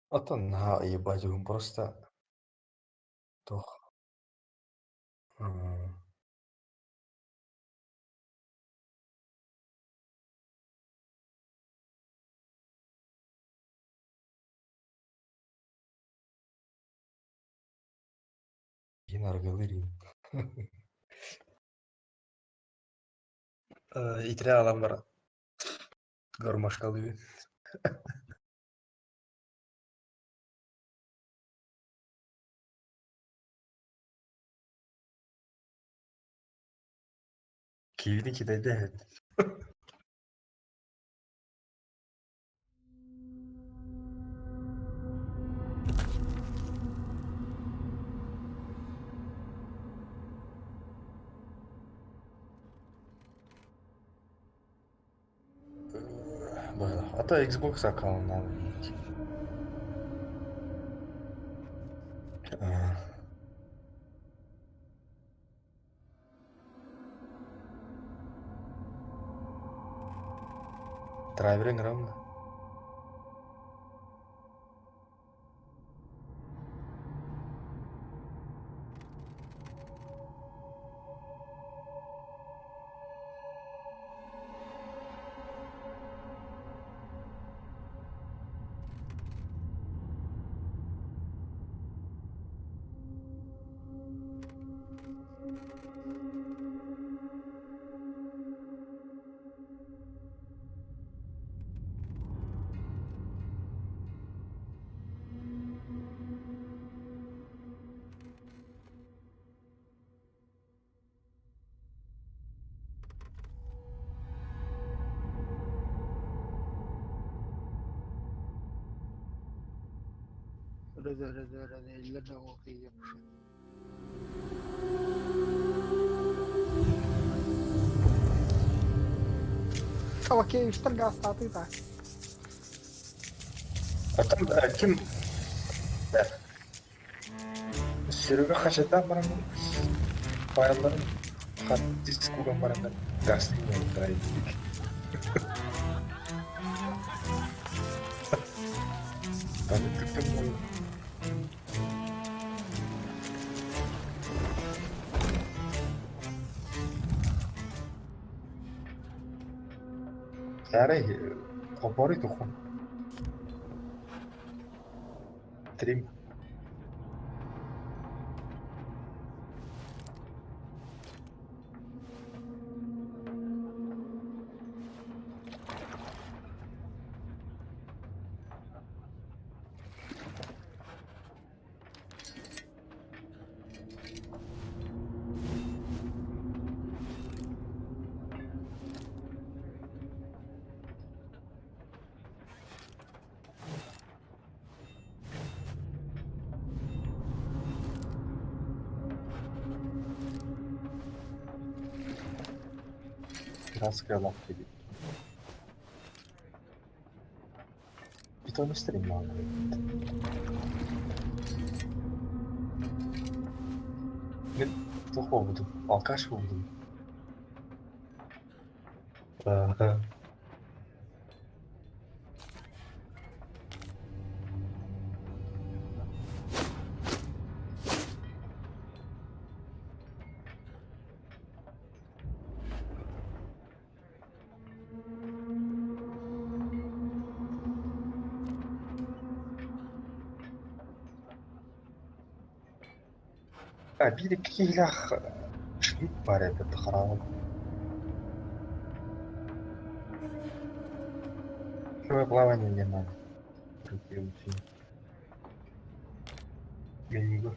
Оттон наһаа ебать уһун просто туох Иһин арыгылыыр иһин. Итирэ аҕалан баран гармошкалыыбын. Киһини китэйдэ эһэт. А то Xbox аккаунт надо иметь. Драйверин грамма. Окей, гаастаатыы так. Оттон ким Серега хачатаан баран файлларын хард диск уган бараннар гастын уолаттара илдик. Аны түктэн Арай хоппорой туххун. Трим. Пиратская лавка диэн. Питон стримнаан Мин туох буолбутум? Алкаш буолбутум. Ааха. А биир икки киһилээх шлюп баар эбит хараҕым. Плавание не надо. Менюга.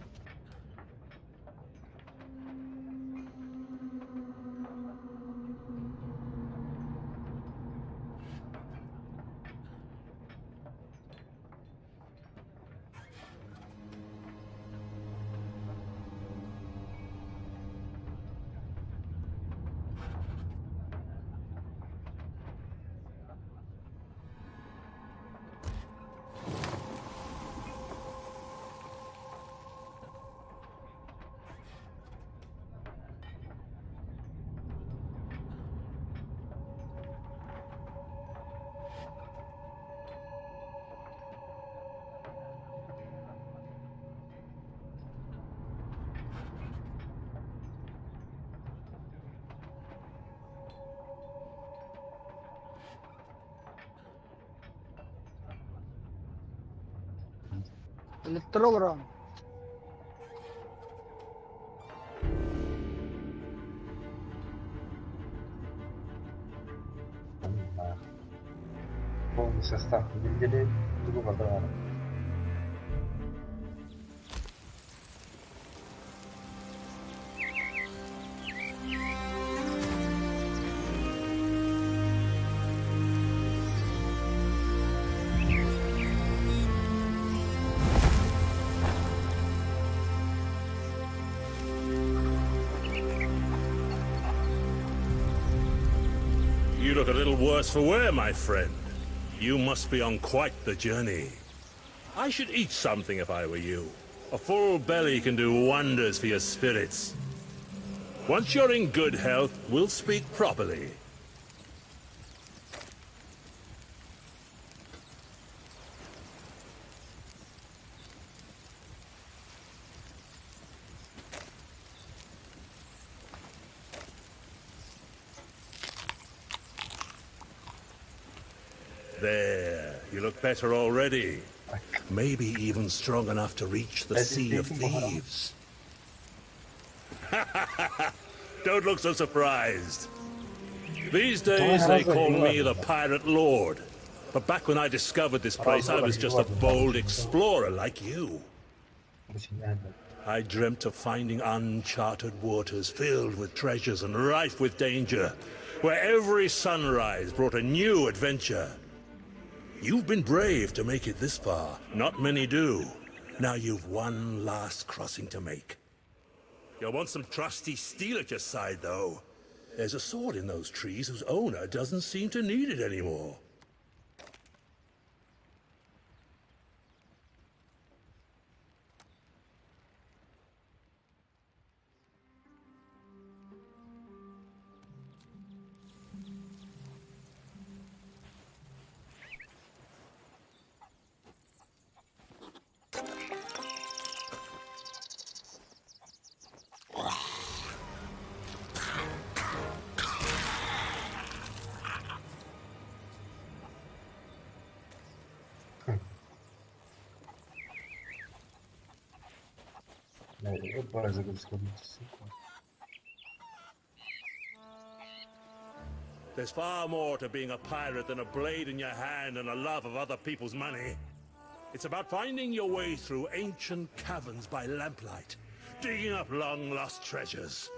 Электролран. Полный состав Менделеев, другого товара. You look a little worse for wear, my friend. You must be on quite the journey. I should eat something if I were you. A full belly can do wonders for your spirits. Once you're in good health, we'll speak properly. There, you look better already. Maybe even strong enough to reach the Sea of Thieves. Don't look so surprised. These days they call me the Pirate Lord. But back when I discovered this place, I was just a bold explorer like you. I dreamt of finding uncharted waters filled with treasures and rife with danger, where every sunrise brought a new adventure. You've been brave to make it this far. Not many do. Now you've one last crossing to make. You'll want some trusty steel at your side, though. There's a sword in those trees whose owner doesn't seem to need it anymore. There's far more to being a pirate than a blade in your hand and a love of other people's money. It's about finding your way through ancient caverns by lamplight, digging up long-lost treasures,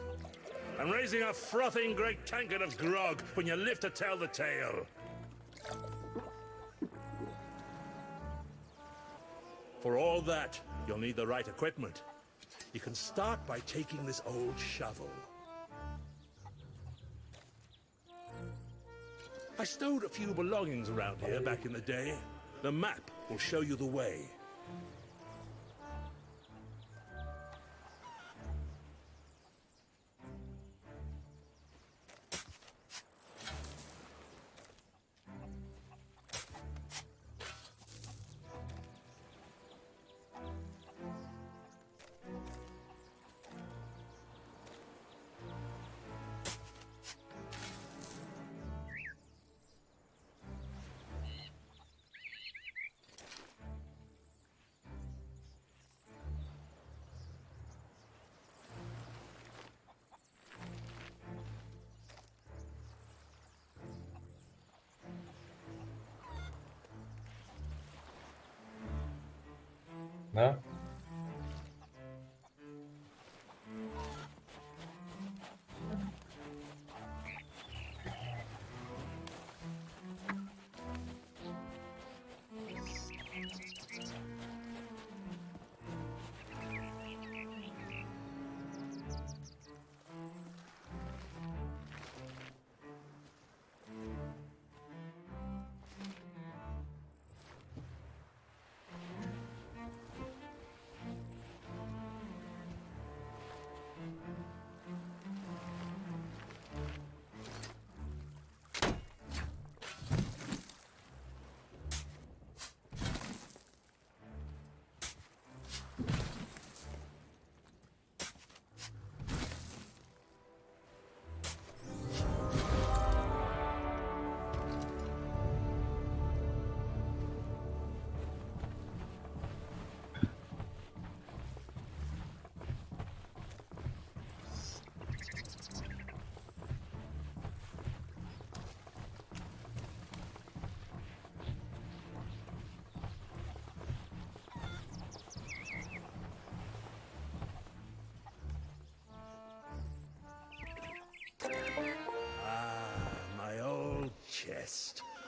and raising a frothing great tankard of grog when you live to tell the tale. For all that, you'll need the right equipment. You can start by taking this old shovel. I stowed a few belongings around here back in the day. The map will show you the way. Да?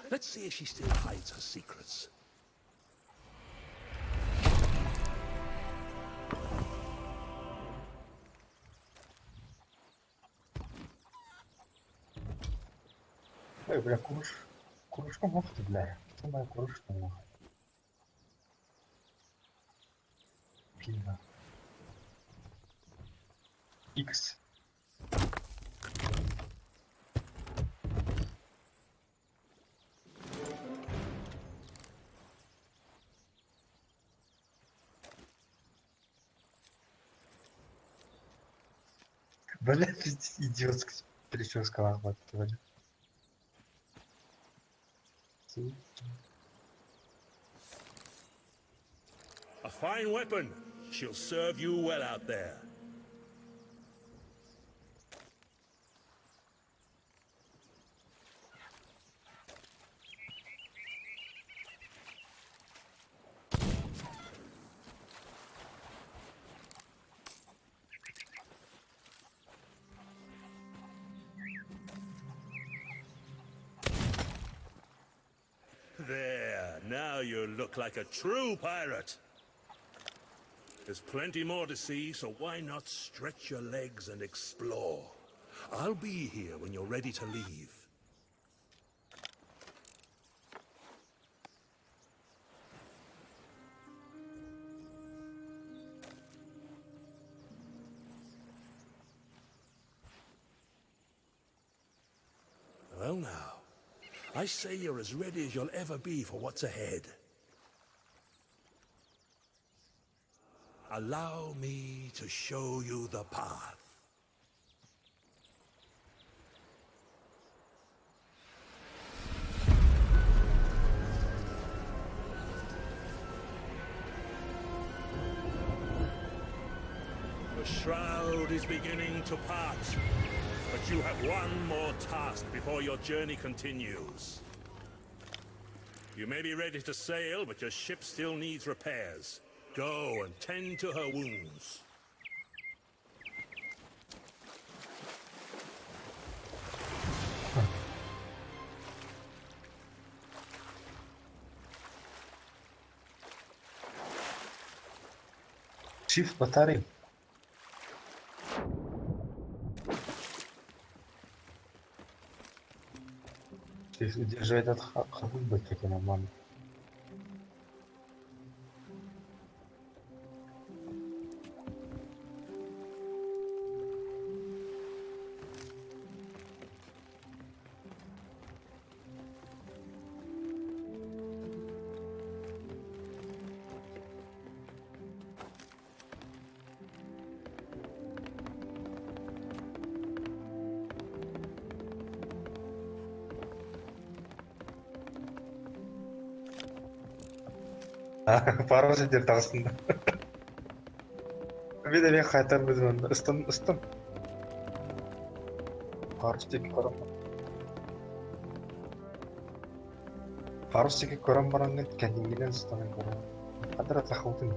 Let's see if she still hides her secrets. Ой, бля, куруш. Курушка мохты, бля. Что моя курушка нахуй? Пизда. Икс. Бля, пиздец, идиотская прическа, нахуй, бля. A fine weapon. She'll serve you well out there. There, now you look like a true pirate. There's plenty more to see, so why not stretch your legs and explore? I'll be here when you're ready to leave. Well now, I say you're as ready as you'll ever be for what's ahead. Allow me to show you the path. The shroud is beginning to part, but you have one more task before your journey continues. You may be ready to sail, but your ship still needs repairs. Go and tend to her wounds. Shift батарей. Удерживает от хабы такой нормально. Пару сидер тағысында. Мен де қайтарым өзім ыстым ыстым. Парус тек көрем. Парус тек көрем баран кәдімгіден станын көрем. Қадыр тахылдым.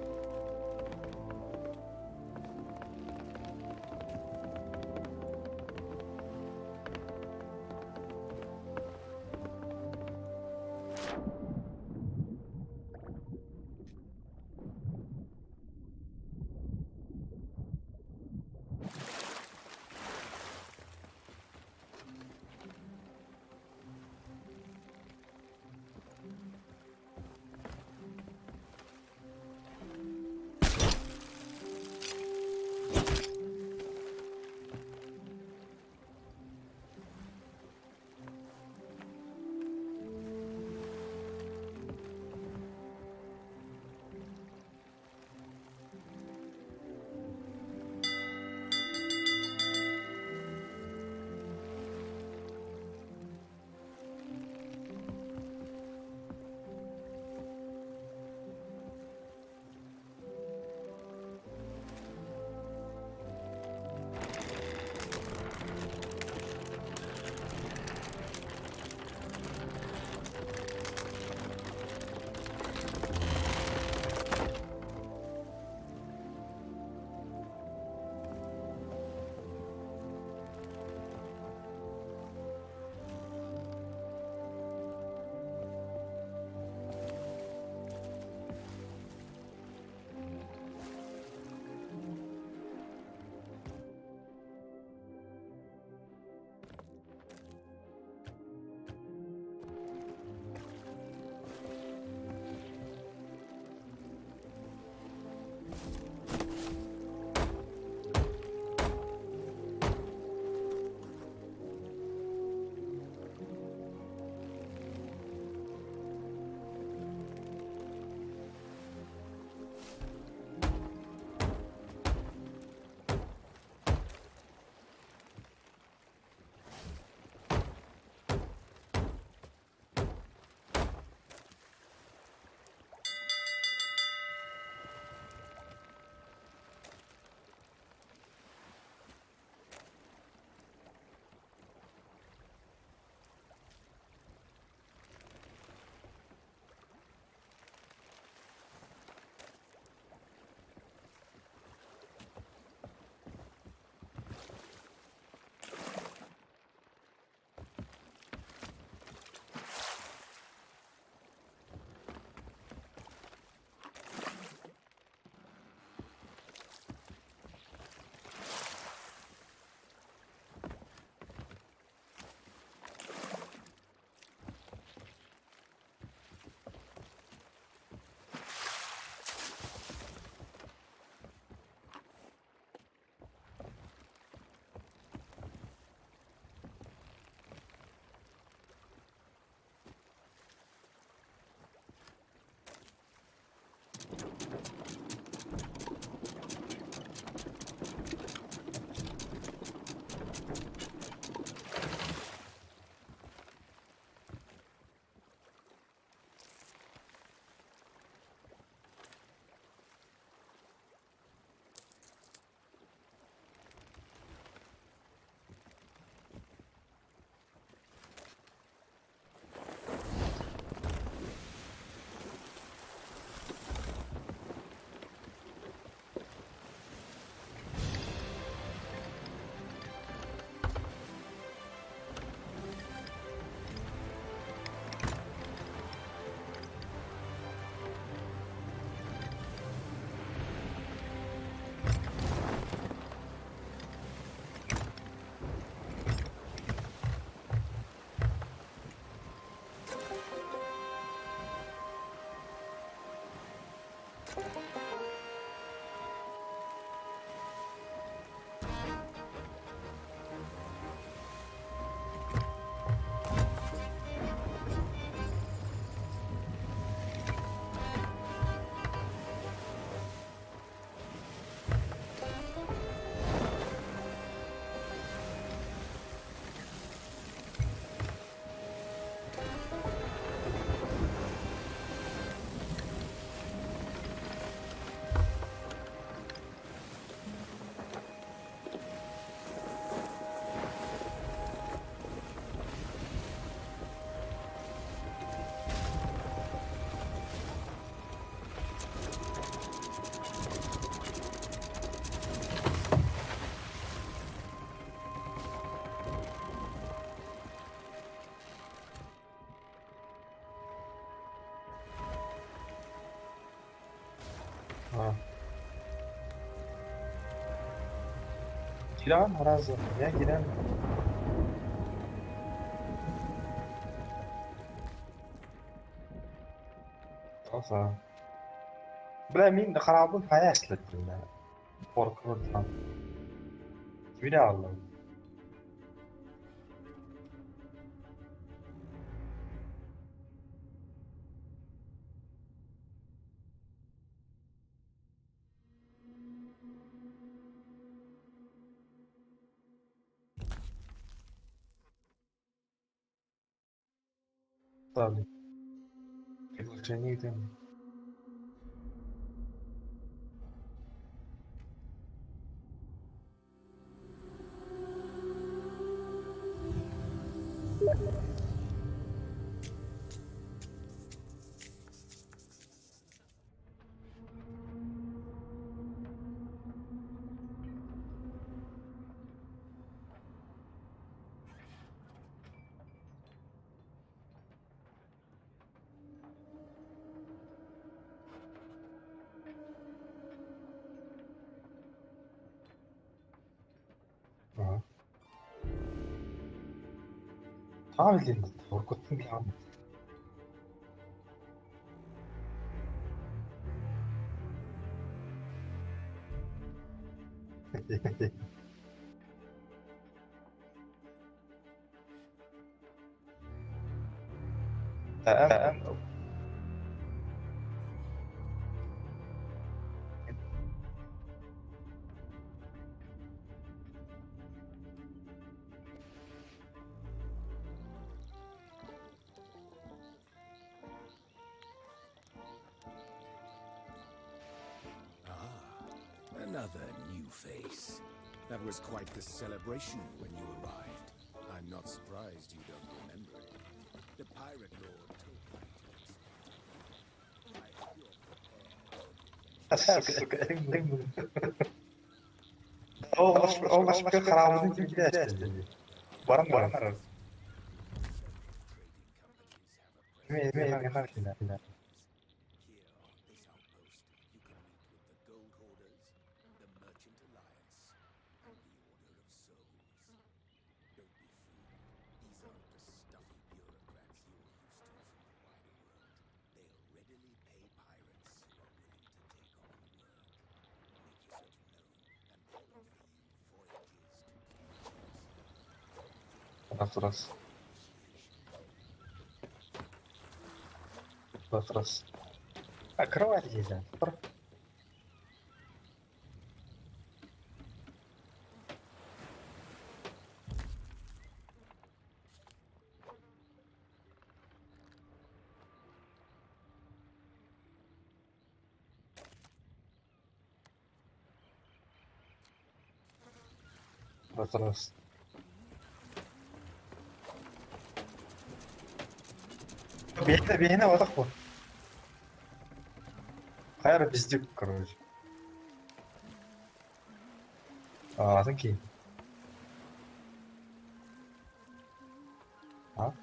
А. Киран разом, я киран. Тоса. Бля, мин харабын хайа эслеттим да. Коркуртан. Кимини алдым? Дали. Приглашение там. Ага. Таавлин ургутсан лам. Ah, another new face. That was quite the celebration when you arrived. I'm not surprised you don't remember it. The pirate lord told me to expect you. I hope you're prepared for the adventure. Сука, Ол başka харабын кимге эследи. Баран баран. Trading companies have a Мен presence мен мен here on this outpost. You can meet with the Gold Hoarders, the Merchant Alliance, and the Order of Souls. Don't be fooled. These aren't the stuffy bureaucrats you're used to from the wider world. They'll readily pay pirates who are willing to take on work. Make yourself known, and they'll offer you voyages to Раз раз. Раз. А кровать здесь. Раз раз. Бейне бейне отақ bu. Хайра пиздюк, короче. А, такие. А?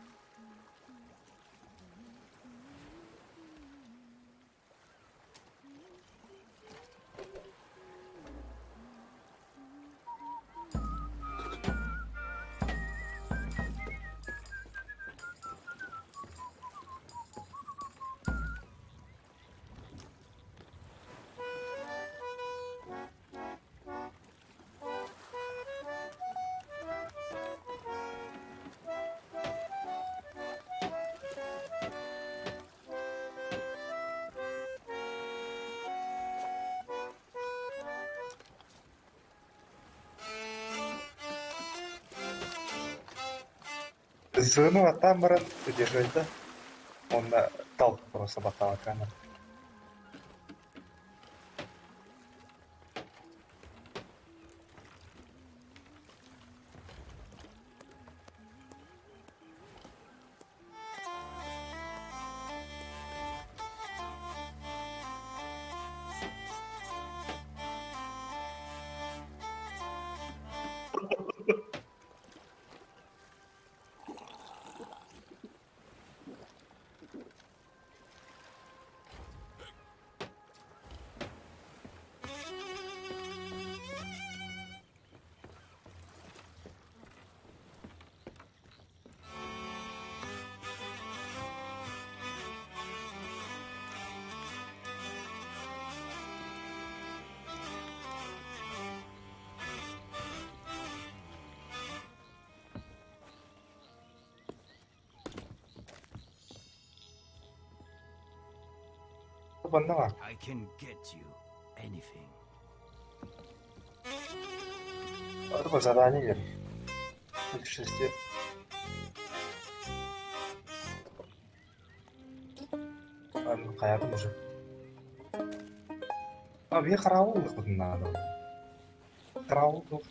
Зону аттаан баран удержайда уонна тал просто баттаабакка. Манна I can get you anything. Тупо задание берер. Путешествие. Хайатым уже. А бии хараабыл ылыахпытын наада. Хараабыл туох?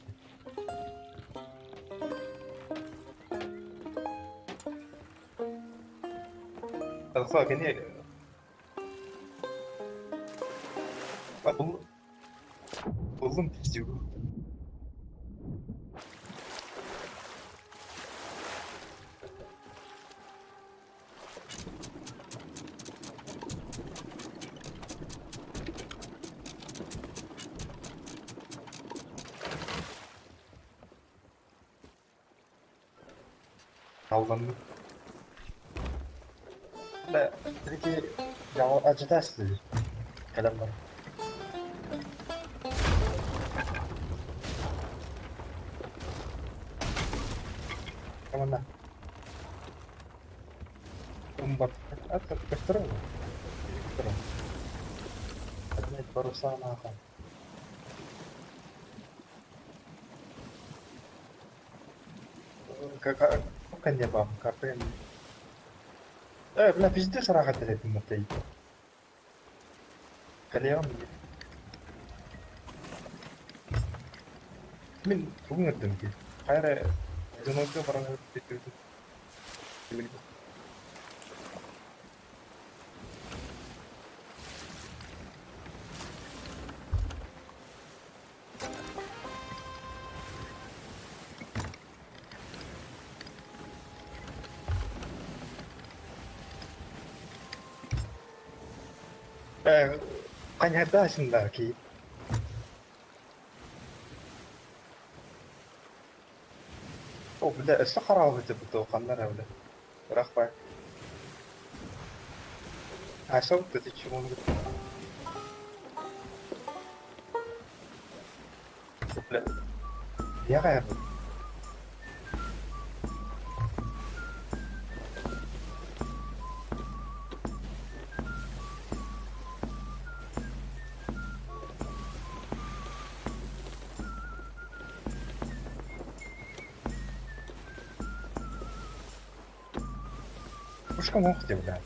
Тахса кини Буллум пиздюгу. Алданным. Да, таки ожидать кэлэн баран. Манна. Көстөр Поднять паруса нахуй. Как не бам, КП. Бля, пиздец рахат этим этой. Кальян. Мин тугун эрдем ки. Хайра одинокка баран Хайда ки. О, бля, өссө хараабы этэ ханнар бля. Рахпай. А что вот это чего он Бля. Я кайры. Пушка мог бля.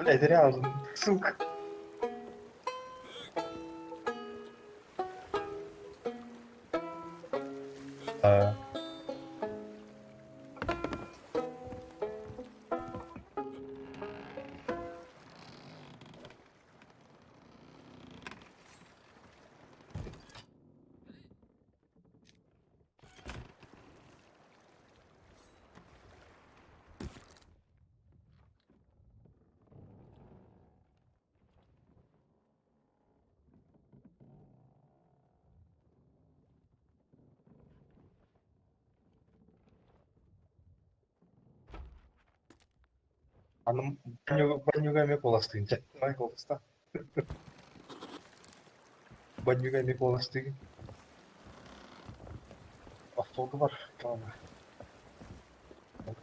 Бля, это реально, сука. А. Аны баннюга эмиэ куоластыын чэ, давай куоласта. Баннюга эмиэ куоластыыгын. Остуолга бар, калама.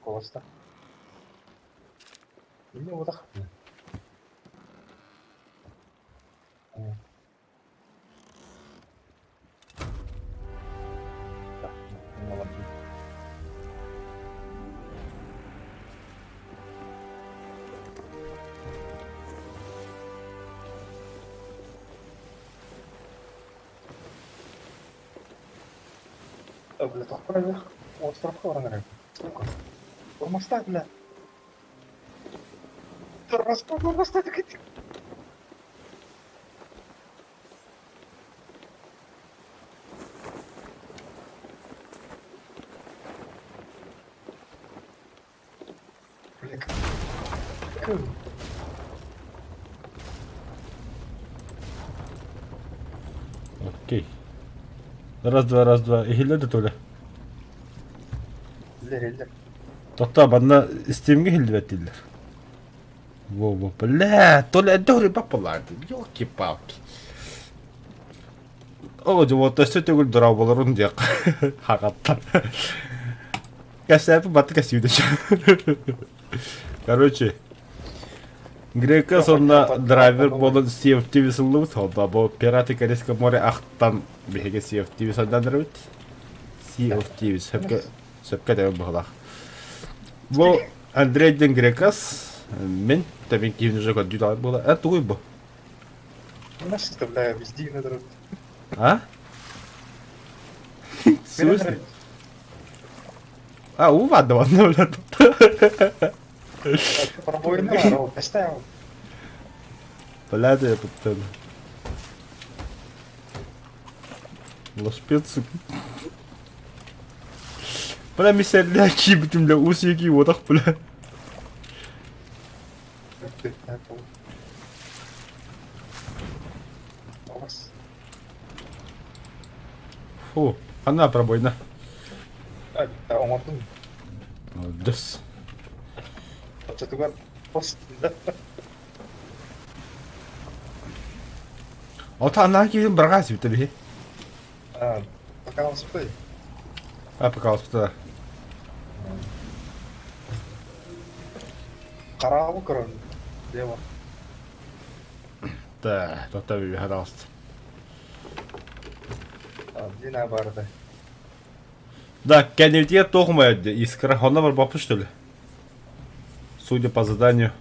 Куоласта. Инньэ буотах. Бля, тохтор островка баран эрэр. Сука. Тормозта, бля. Тормозта, тормозта, Окей. Раз, два, раз, два. Иһиллэр да Толя? Иллэр, иллэр. Тохтоо, манна Steam'гэ иһиллибэт дииллэр. Во-во, бля, Толя эрдэ хоруйбат буоллаҕа дии, ёлки-палки. Оо, дьэ, вот өссө төгүл дорооболорун диэххэ хаҕаттан. Кэсээпи баты кэсиибит Короче, Грека сонно драйвер буолан Sea of Thieves ыллыбыт, холба бу Пираты Карибского моря ахтан биһиги Sea of Thieves анданарыбыт. Sea of Thieves сөпкө сөпкө этэбин быһылаах. Бу Андрей диэн Грекас, мин тэбин киһини уже көрдүү даҕаны буола. Э, тугуй бу? Нас бля, везде надо. А? В смысле? А, уу баада манна бля. Пробойна, поставил. Бля, да я тут Лошпец, сука. Бля, мисерлää киибитим, бля, уус уотах, бля. Фу, ханна пробойна. Оҥордум. Молодец. Оччотугар пост Ото анаа киһин быраҕаа сибитэ биһи. Пока успей. А, пока успей. Хараабы көрөн. Дева. Да, тота би хараалст. Дина барды. Да, кэннибитигэр туох умайар искра. Онно барбаппыт что ли? Судя по заданию.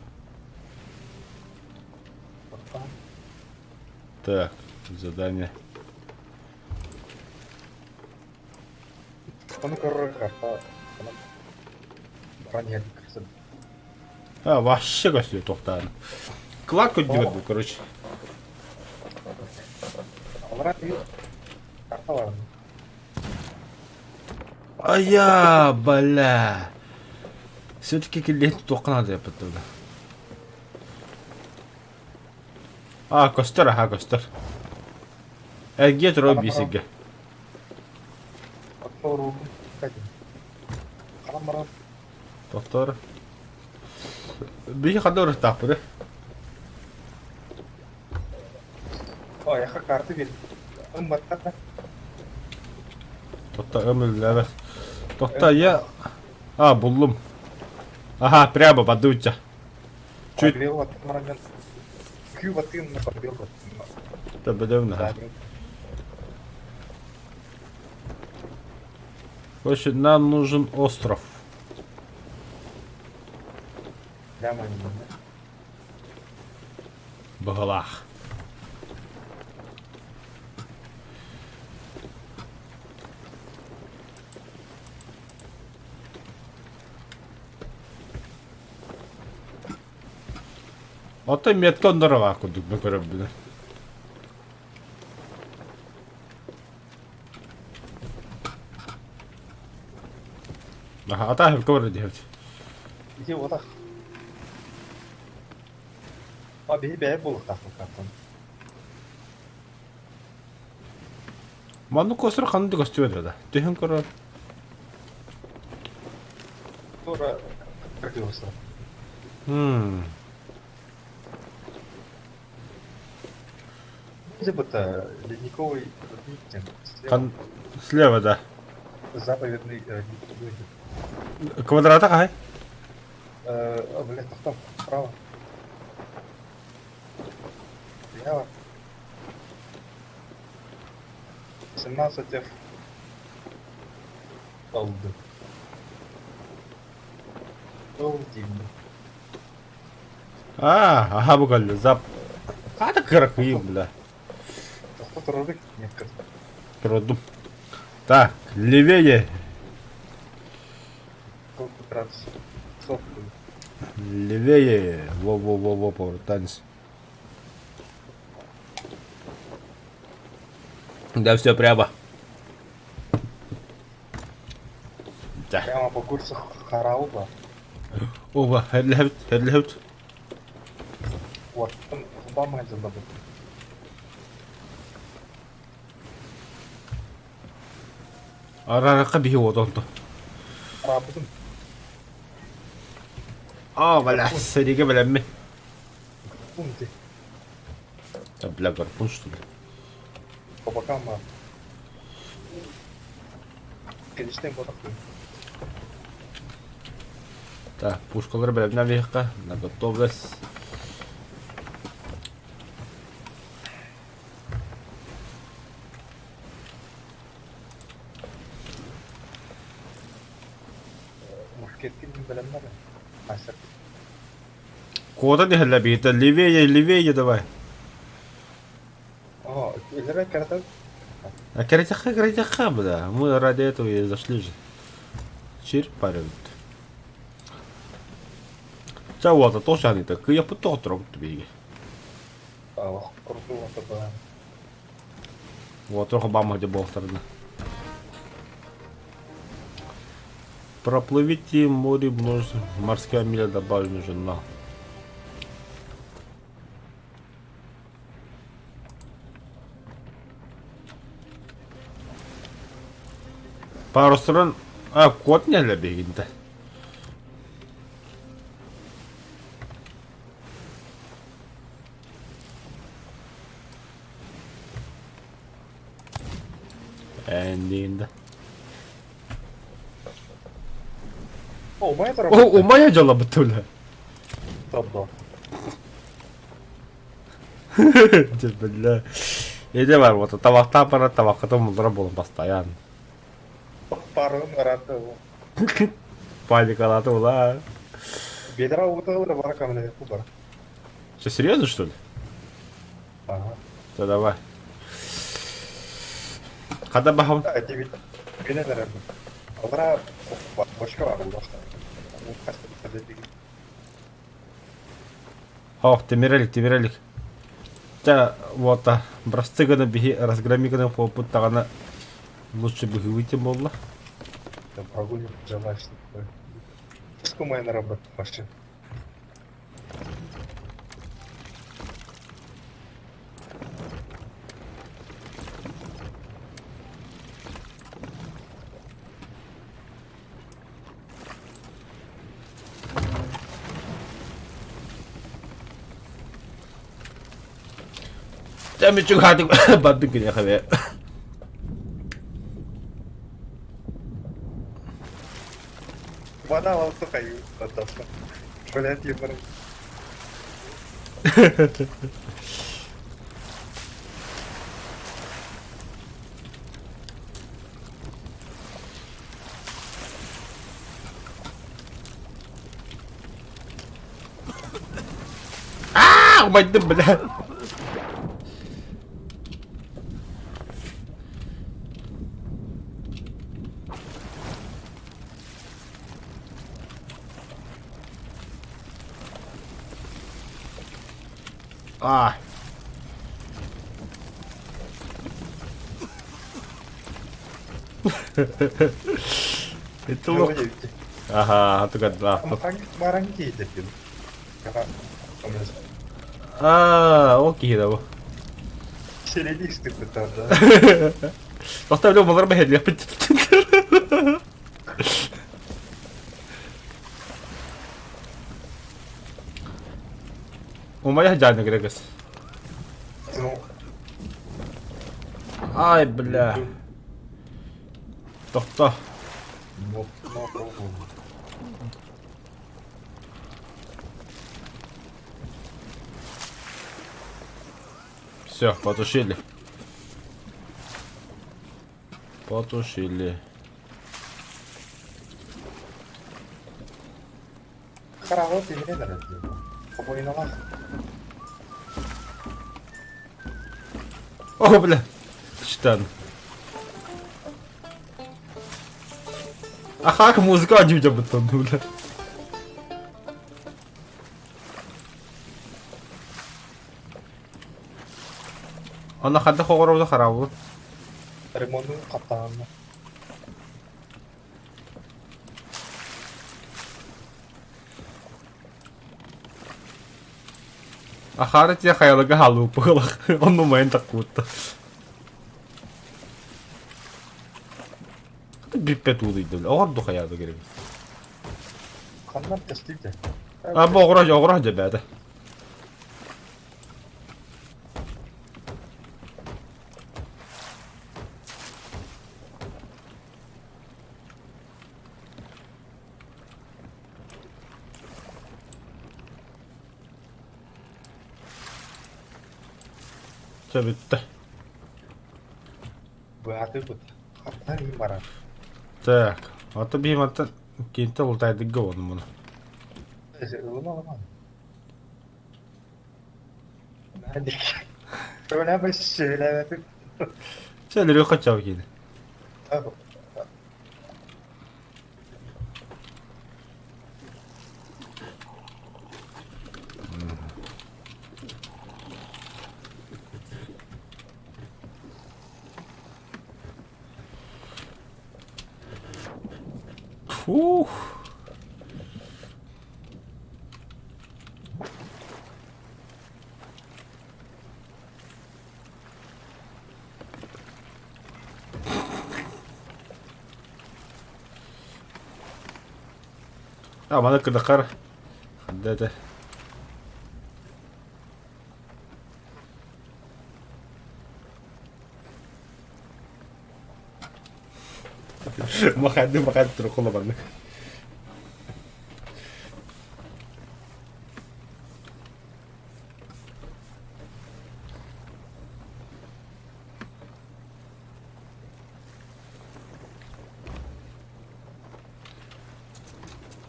Так, задание. Ону көрөр карта. Баран А, вообще көстүү тохтаан. Клад көддүбэт бу, короче. Карта бар. Ая, бля. Все-таки киллиһин тутуохха наада яппыттар да. А, көстөр, аха, көстөр. Эргиэ турар биисиргэ. Тохтоор. Биһи ханна барыахтаахпыт Ой, яха карты бер. Ымматтата. Тохто өмүллээбэт. Тохто я... А, буллум. Ага, прямо подуйте. Чуть... Табедевна. Короче, нам нужен остров. Быһылаах. Оттон метка онноро баар курдук бу көрөрбүнэн. Аха, атаах көрө диэбит. Ити отах. А биһи бэйэ буолуохтаахпыт картон. Маннык косур ханнык да көстүбэт да. Түһэн көрөр. Тура кыргызстан. Хм. Где будто ледниковый родник тем. Слева. Кан... Слева, да. Заповедный родник. Квадрата хай? Э, блядь, там, справа. Слева. 17 F. Олд. Олдин. А, аха бу кэллэ. Зап. Хата кыракыйым, бля. Тохто турарык нет Турдум. Так, левее. Левее. Во-во-во-во, повертанец. Да, все прямо. Да. Прямо по курсу Харауба. Оба, херлэбит, херлэбит. Вот, там дьыллабыт. Араракка биһи уотонто. Арабытым. Аа, бля, сэриигэ бэлэммин. Пункты. Да, бля, гарпун, что ли? По бокам а. Конечно, ботах. Так, пушкалары бэлэмнээн биһиэхэ на готовность. Мушкеткин бэлэмнэр. Мастер. Куотан иһэллэр биһиттэн левее, левее давай. О, илэрэ кэрэтэ. А кэрэтиэххэ, кэрэтиэххэ, бля. Мы ради этого и зашли же. Чир парит. Ча уота тош аныта кыйаппыт тоҕотторобут биһиги. Курдуу отоба. Уоту хабаама буолтарына. Проплывите море множество. Морская миля добавлена жена. Парустран... А, кот не для бегинта. Эндинда. О, умай О, умая дьоло бутуля. Тобдо. Дьэ, бля. Иде бар, вот табахтаан баран табаххытын муллара буолан бастайан. Парын ыраатта. Паникалааты була. Бедра ууталар бар камера бар. Что, серьезно, что ли? Ага. Да давай. Хада бахам. Билен Алара башка бар улашта. Ох, тимирелик, тимирелик. Та вот бырастыы гына биһи разгроми гына буолбут даҕаны лучше быһыыбытын буолла. Да прогулим желаешь такое. Скумай на работу вообще. Дьэ мүччү бардын киниэхэ бээ. Вода лалтыка и отдастся. Блядь, ебарь. Умайдым, бля. А. Это лох. Ага, тугадла. Баран киһи Аа, ол киһи да бу. Сирэйдик истиппиттэр да. Оставлю малар бэһэлиэхпит. Умайах дьааны кирегес. Ай, бля. Тохто. Все, потушили. Потушили. Хараҕы тимирэн эрэр дии. Хобойналаах. О, бля. Штан. А как музыка дьүдэ буттан бля. Она хадда хоҕоробута хараабы. Ремонун хаттаанна. Ахаары тиэ хайалыга хаалыыппыгылах. Онну майын таккубутта. Бүппэт уулуйда бile. Оҕорду хайаада керек. Ханнар көстүүтэ. А бу оҕоро оҕоро дьэбээтэ. Чэ бүттэ. Быһаатыыбыт. Хантан иһин барар. Так, ото биһим аттан киинтэ ултайдыгга уонна муну. Ылыма ылыма. Сөйләбә Чэ, өлөрү хотчау киини. Фух. А, маны кыдакар. Ханда это. Махайды махайды тұр қола барны.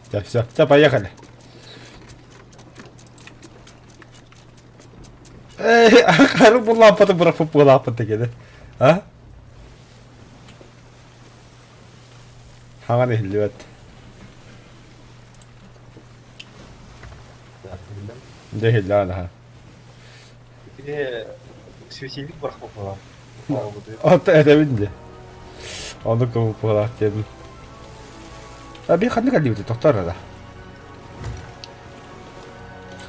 Все, все, все, поехали. Эй, ахары бұл лампаны бұрап бұл лампа дегені. А? Хаҥан иһиллибэт. Дьэ иһиллэҕин аһа. Ити светильник бырахпыппыла. Ото этэбин дии. Ону кыбыппылаах диэн. А би ханнык аллибыты тохтор да.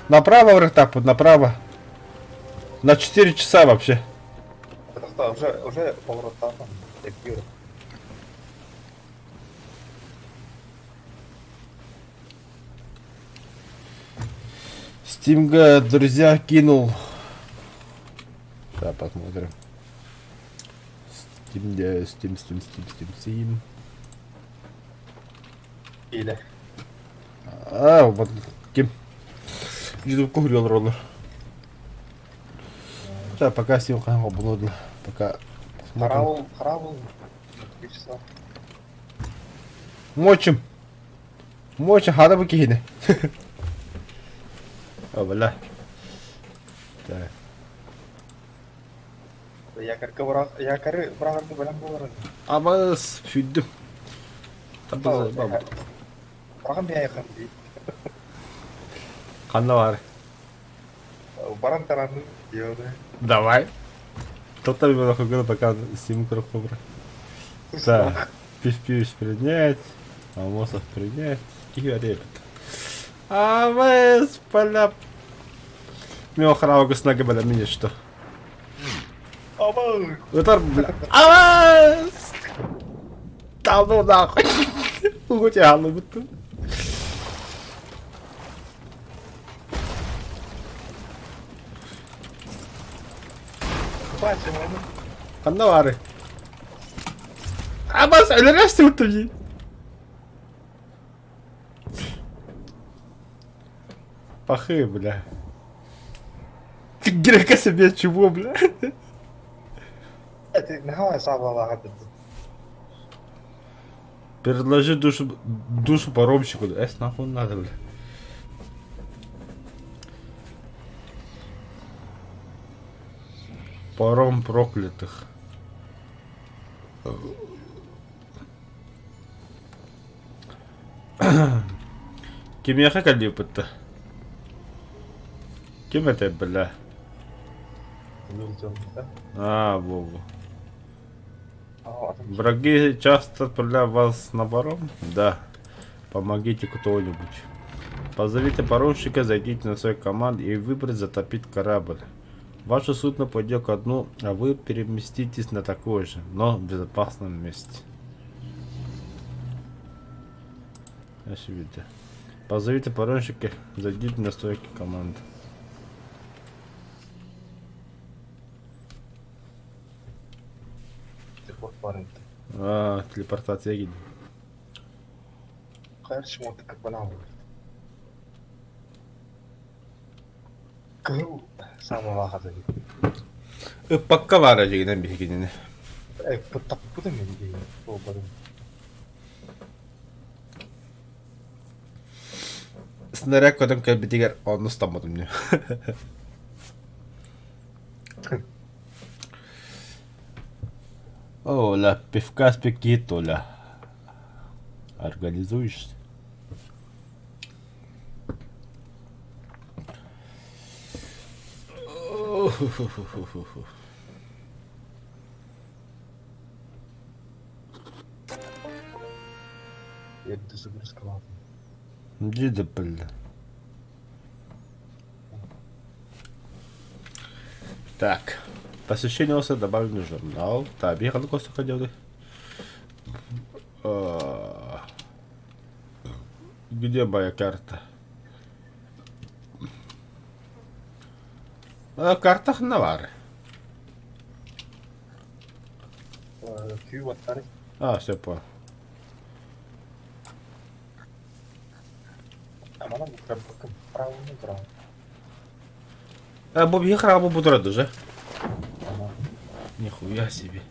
Направо вырыктааппыт, направо. На 4 часа вообще. Уже уже повороттаатам. Стимга, друзья, кинул. Сейчас посмотрим. Steam, Steam, Steam, Steam, Steam, Steam. Или. А, вот ким? Ютубка хуруйалар олор. Сейчас пока Steam хаһан холбонуо Пока посмотрим. Хараабыл, хараабыл. Часа. Мочим. Мочим, хара бу киһини. О, бля. Так. Якорьга бырах, якоры быраҕарга бэлэм буоларын. Абыс, сүйдүм. Табыз, Быраҕан биһиэхэ дии. Ханна бар? Баран таранын диэбэ. Давай. Кто-то мне хугал, пока симку кобра. Так, пиш-пиш принять, Амосов принять и репет. Абыс, поля. Мен охрана госнаги бля, меня что? Абы! Ытар, бля. Абыс! Да ну нахуй. Угути алыбыттым. Бачим оны. Ханна баары? Абас, өлөрөстүбүт дии. Пахы, бля. Ты грека себе чего, бля? Это наһаа саабалаах этим. Предложи душу, душу паромщику. Эс, нахуй надо, бля. Паром проклятых. Кимиэхэ кэллиэппит Ким этэй, бля? А, во-во. Враги часто отправляют вас на паром? Да. Помогите кто-нибудь. Позовите паромщика, зайдите на свою команду и выбрать затопить корабль. Ваше судно пойдет ко дну, а вы переместитесь на такое же, но в безопасном месте. Позовите паромщика, зайдите на стойки команды. Телепорт бар edi. А, телепортация гидим. Кыһыл саамалаах ата дии. Ыппакка баара дьигинэн биһигинини. Таппытым мин дии. Буолбатым. Снаряд көтөн кэлбитигэр онно ыстаммытым дии. Оля, пивка спеки, Толя. Организуешься? Дида, бля. Так. Посещение оса добавлен журнал. Так, бегал косту ходил. Где моя карта? А, карта Навары. А, все понял. А, бу храбу буду уже. Нихуя себе.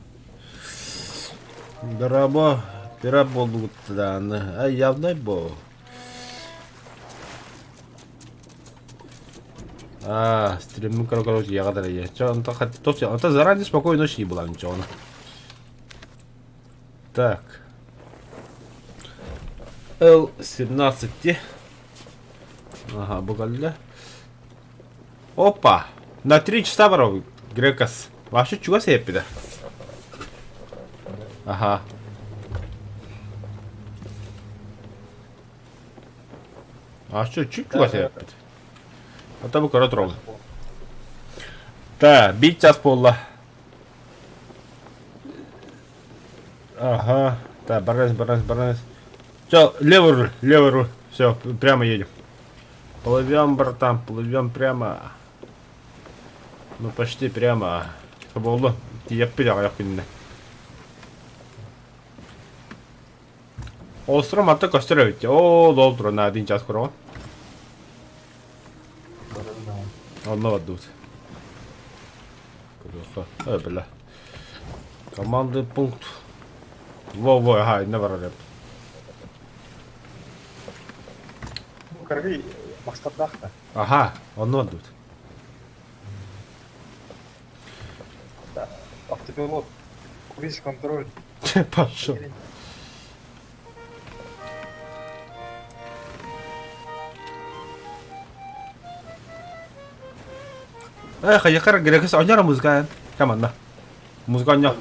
Дорабо, пират буолбут дааны. Ай, явнай бо. А, стриммин короче, я гадар я. Чё, он так то заранее спокойной ночи не было ничего. Так. Л-17. Ага, бугалля. Опа! На 3 часа баров Грекас. Вообще чугас еппида. Ага. А что, чуть чугас еппит. А то бу көрө Та, бир час буолла. Ага. Так, баранец, баранец, баранец. Все, левый руль, левый руль. Все, прямо едем. Плывем, братан, плывем прямо. Ну, почти прямо. Буолла. Тиийэппит аҕыйах күнүнэн. Остров атта көстөр эбит. Оо, долтура на один час кураҕын. Онно бардыбыт. Көрүөххэ. Э, бля. Командный пункт. Во-во, ага, инна барар эбит. Кыргый мастардаах да. Аха, онно бардыбыт. Автопилот. Круиз контроль. Пошел. Э, хайакар грекес оñora музыка. Команда. Музыка оñо.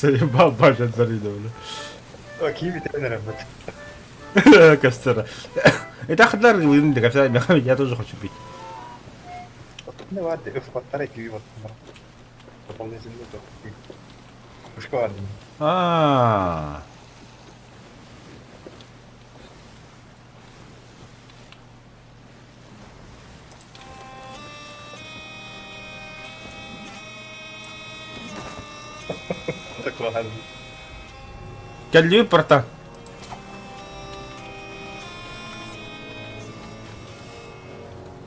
Заебал бажа Зарина, бля. Киви тренером. Костера. Это хаддар я тоже хочу пить. А. Кэллии порта.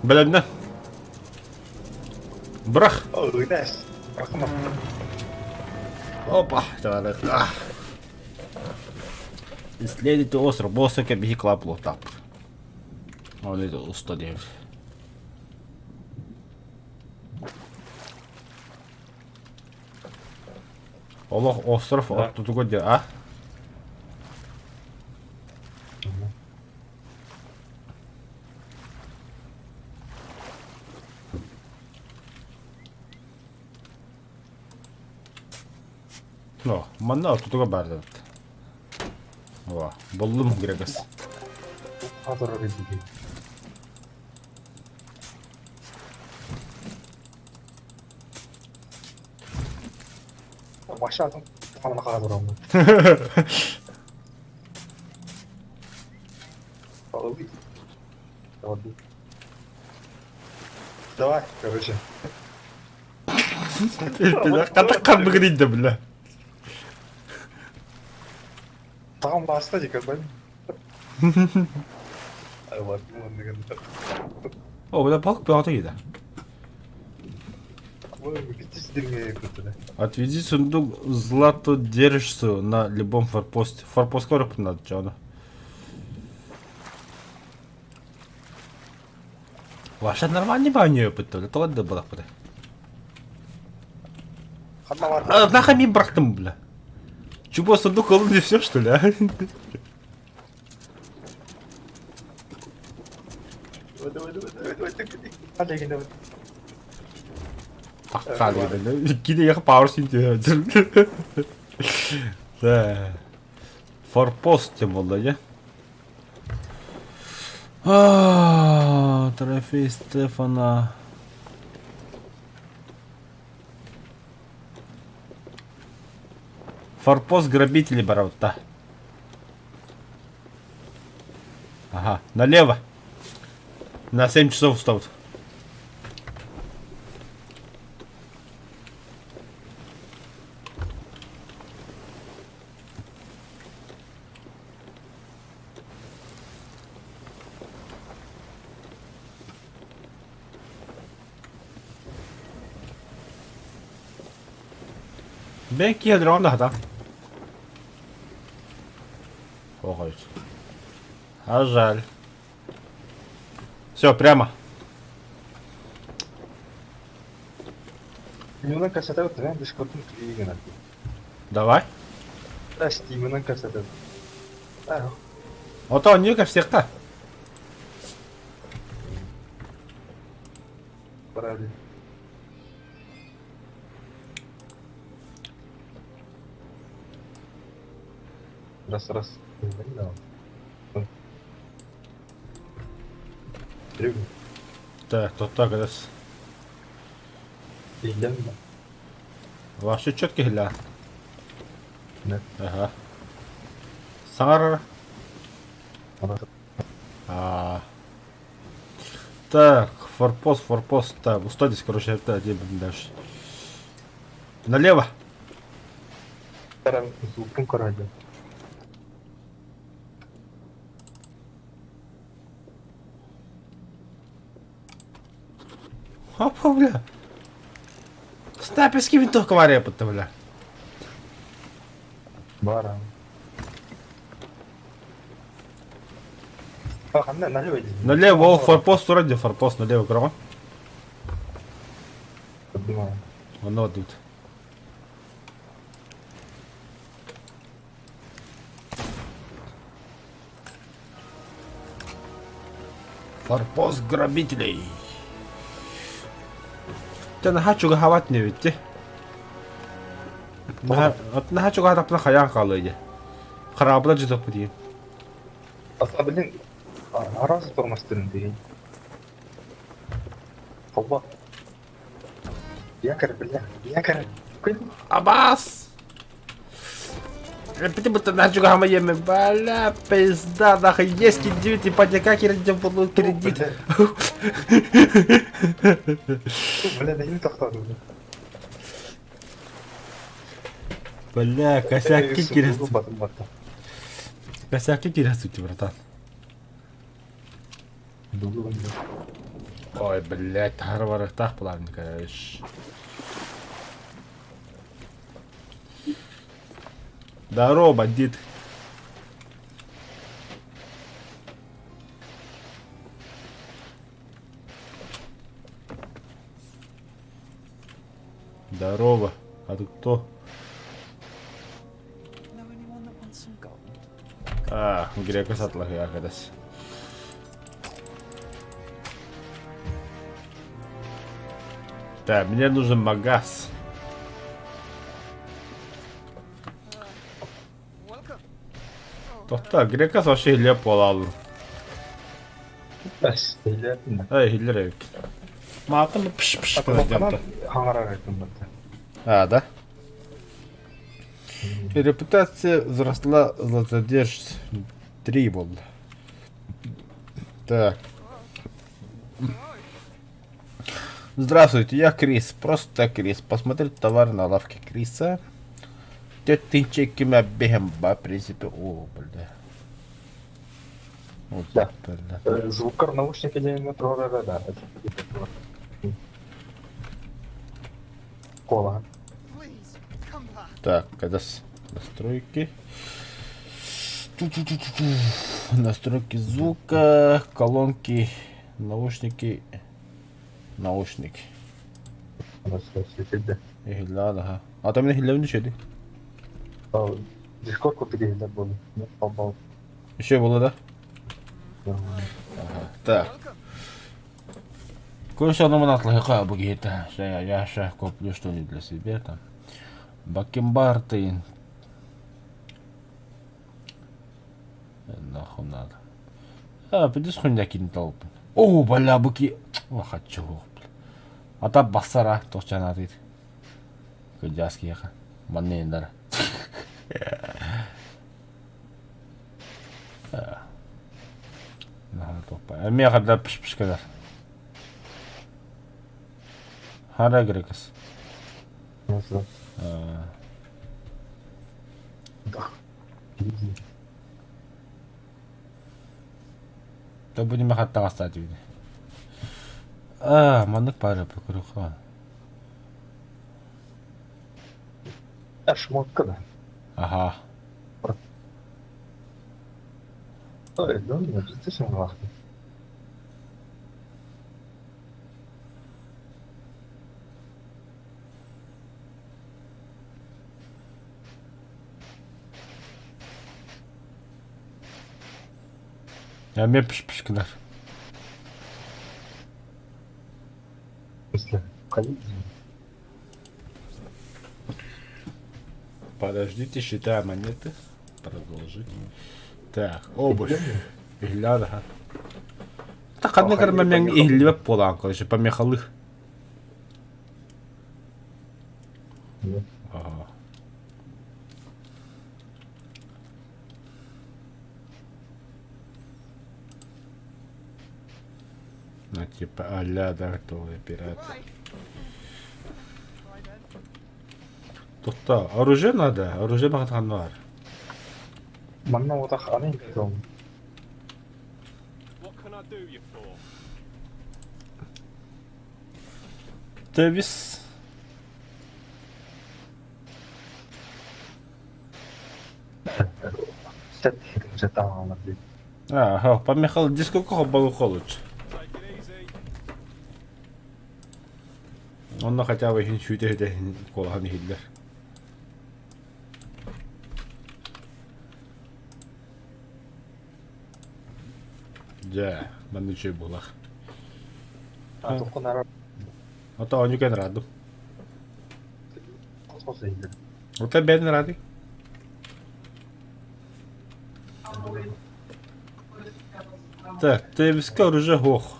Бэлэмнэ. Бырах. Опа, Исследуйте остров. Босока биһи клап лотап. Ол это уста диэбит. Олох остров ортотугар диэ, а? Но, манна ортотугар баар эбит. О, буллум Грегас. Давай, короче. Хатак ханныгын инде бля. Там баста дикабель. О, бля, палк бөҕөтө киирдэ. Отведи сундук златодержцу на любом форпосте. Форпостка барыппын надо Ваша нормальный баню опыт, тоҕо да балахпыта. А, нахуй мин бырахтым, бля. Чего, сундук ылын и все, что ли, а? Иккини Power City Да. Форпост тем буолла дьэ. Трофей Стефана. Форпост грабителей барабытта. Ага, налево. На 7 часов встал. Бэк киһи да Ой. А жаль. Все, прямо. Давай. Ото ньюка всех-то. Раз, раз. Так, тут так раз. Вообще четкий гля. Да. Ага. Сара. А. Так, форпост, форпост. Так, устойте, короче, это один дальше. Налево. Опа, бля. Снайперский винтовка варя бля. Бара. Ханна налево иди. Налево, ол форпост турар дии, форпост налево көрөҕүн. Онно бардыбыт. Форпост грабителей. Дьэ наһаа чугаһаабат инибит дии. Наһаа наһаа чугаһаатахпына хайаан хаалыа дии. Хараабыла дьытыахпыт диэн. А, блин, араас тормозтарын дии. Холба. Якорь, бля, якорь. Абас! Эппити будто на чугаһама еме. Бля, пизда, нахуй, есть кредит, ипотека, кредит, буду кредит. Бля, да не тохтоодум. Бля, косяки кирес. Косяки кирес братан. Ой, блядь, таһара барыахтаах былаан, короче. Здорово, бандит. Здорово. А ты кто? А, грека сатлахы акадас. Так, мне нужен магаз. Тоқта, грекас вообще хиле буолаалын. Эс, иһиллэр Эй, иһиллэр эбит. Маатын пш пш Кнопканан хаҥарар этим бата. А, да? Репутация возросла златодержец. Три болды. Так. Здравствуйте, я Крис. Просто Крис. Посмотреть товар на лавке Криса. Тетинчекиме бэһэм ба, в принципе, о, бля. Вот, Да. бля. Звукар наушники диэн туруора да. Кола. Так, когда с настройки. Ту-ту-ту-ту-ту. Настройки звука, колонки, наушники, наушники. Иһиллээн аха. А там иһиллэбин үчүгэй. Дискорд курдук иһиллэр буолла. Холбоо. Еще было, да? Так. Кое-что оно натлыха бугита. Я сейчас куплю что-нибудь для себя там. Бакенбарды. Нахуй надо. А, пидес хуйня кинь толпын. О, бля, буки. О, хочу. Ата бассара, тохчана дейт. Кыдьаас киһиэхэ. Манна иһиннэр. Наһаа туппай. Эмиэ хада пш-пш кэлэр. Хара грекс. То будем хаттаҕастаат дии. Аа, маннык баар көрүөххэ. Шмотка да. Аха. Ой, да, действительно лахты. Эмиэ пш-пш гынар. Подождите, считаю монеты. Продолжить. Так, обувь. Иһиллээн аха. Так ханна көрмөмөҥ иһиллибэт буолаан короче помехалых. Ага. Ну типа а-ля да, готовые пираты. Тоқта, оружие надо, оружие маған бар. Манна отах аны дом. What can I do you for? Дэвис. Сет жетаалар. Ага, помехал дискока хоббалыха лучше. Онно хотя бы иһин сүүтэ-сүүтэ куолаһан иһиллэр. Дьэ, манна үчүгэй буолар. А туххунара Ото оонньуу кэн ыраадым. хос иһиллэр. Ото бэйэн ыраадый. Так, Тэвиска оружие суох.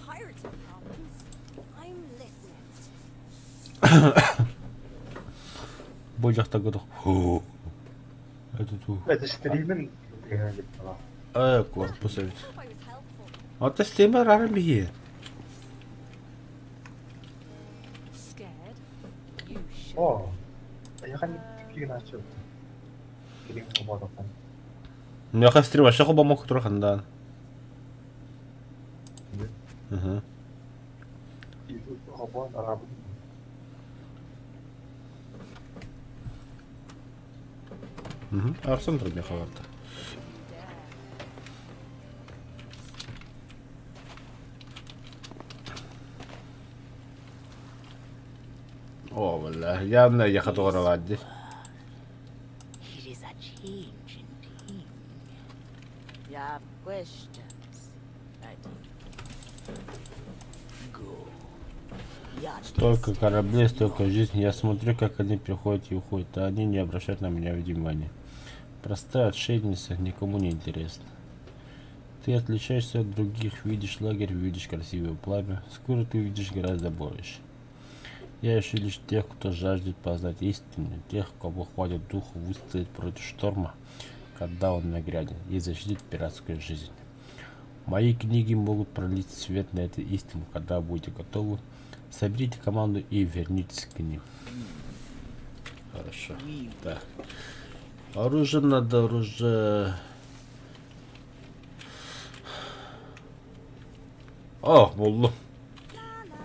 Pirates problems. I'm listening. Бу дьахтарга Это ту. Это стримин Э, корпус эбит. Hope I was helpful. Ата стример арам биһи. Scared? You should. О, я не начал. Меха стрим вообще хуба мог турхандан. Угу. Угу. Арсен меха барда. О, бля, явно я хотел ладить. It is a change in thing. You have questions, I think. Go. Your Столько destiny кораблей, is столько not жизней. Я смотрю, как они приходят и уходят, а они не обращают на меня внимания. Простая отшельница никому не интересна. Ты отличаешься от других, видишь лагерь, видишь красивое пламя. Скоро ты увидишь гораздо больше. Я ищу лишь тех, кто жаждет познать истину, тех, кому хватит духа выстоять против шторма, когда он нагрянет, и защитить пиратскую жизнь. Мои книги могут пролить свет на эту истину, когда будете готовы. Соберите команду и вернитесь к ним. Хорошо. Так. Оружие надо, оружие... О, буллум.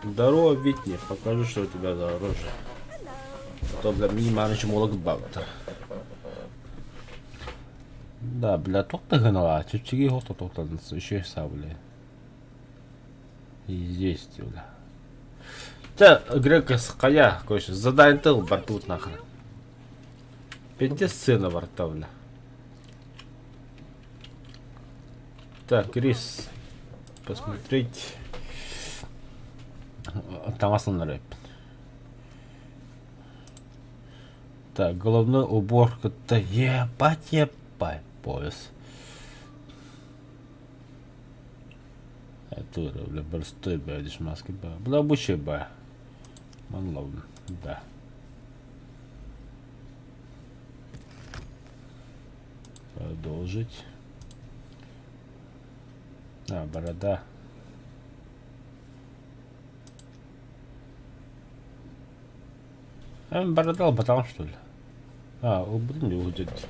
Здорово, Витни. Покажу, что у тебя за оружие. А то, бля, минимально молок бабта. Да, бля, тоқта гынала. Чүпчиги хоқта тоқтадынсы. Еще сабли. Есть, бля. Та, грека сқая, короче, задание тыл бартут нахрен. Пенте сцена барта, бля. Так, Крис, посмотреть. Таҥас рэп. Так, головной убор кытта ебать ебать пояс. Это, бля, простой, бля, дешманский, бля. Бля, обучай, бля. Манловн, да. Продолжить. А, борода. А, борода батал, что ли? А, блин, уйдет.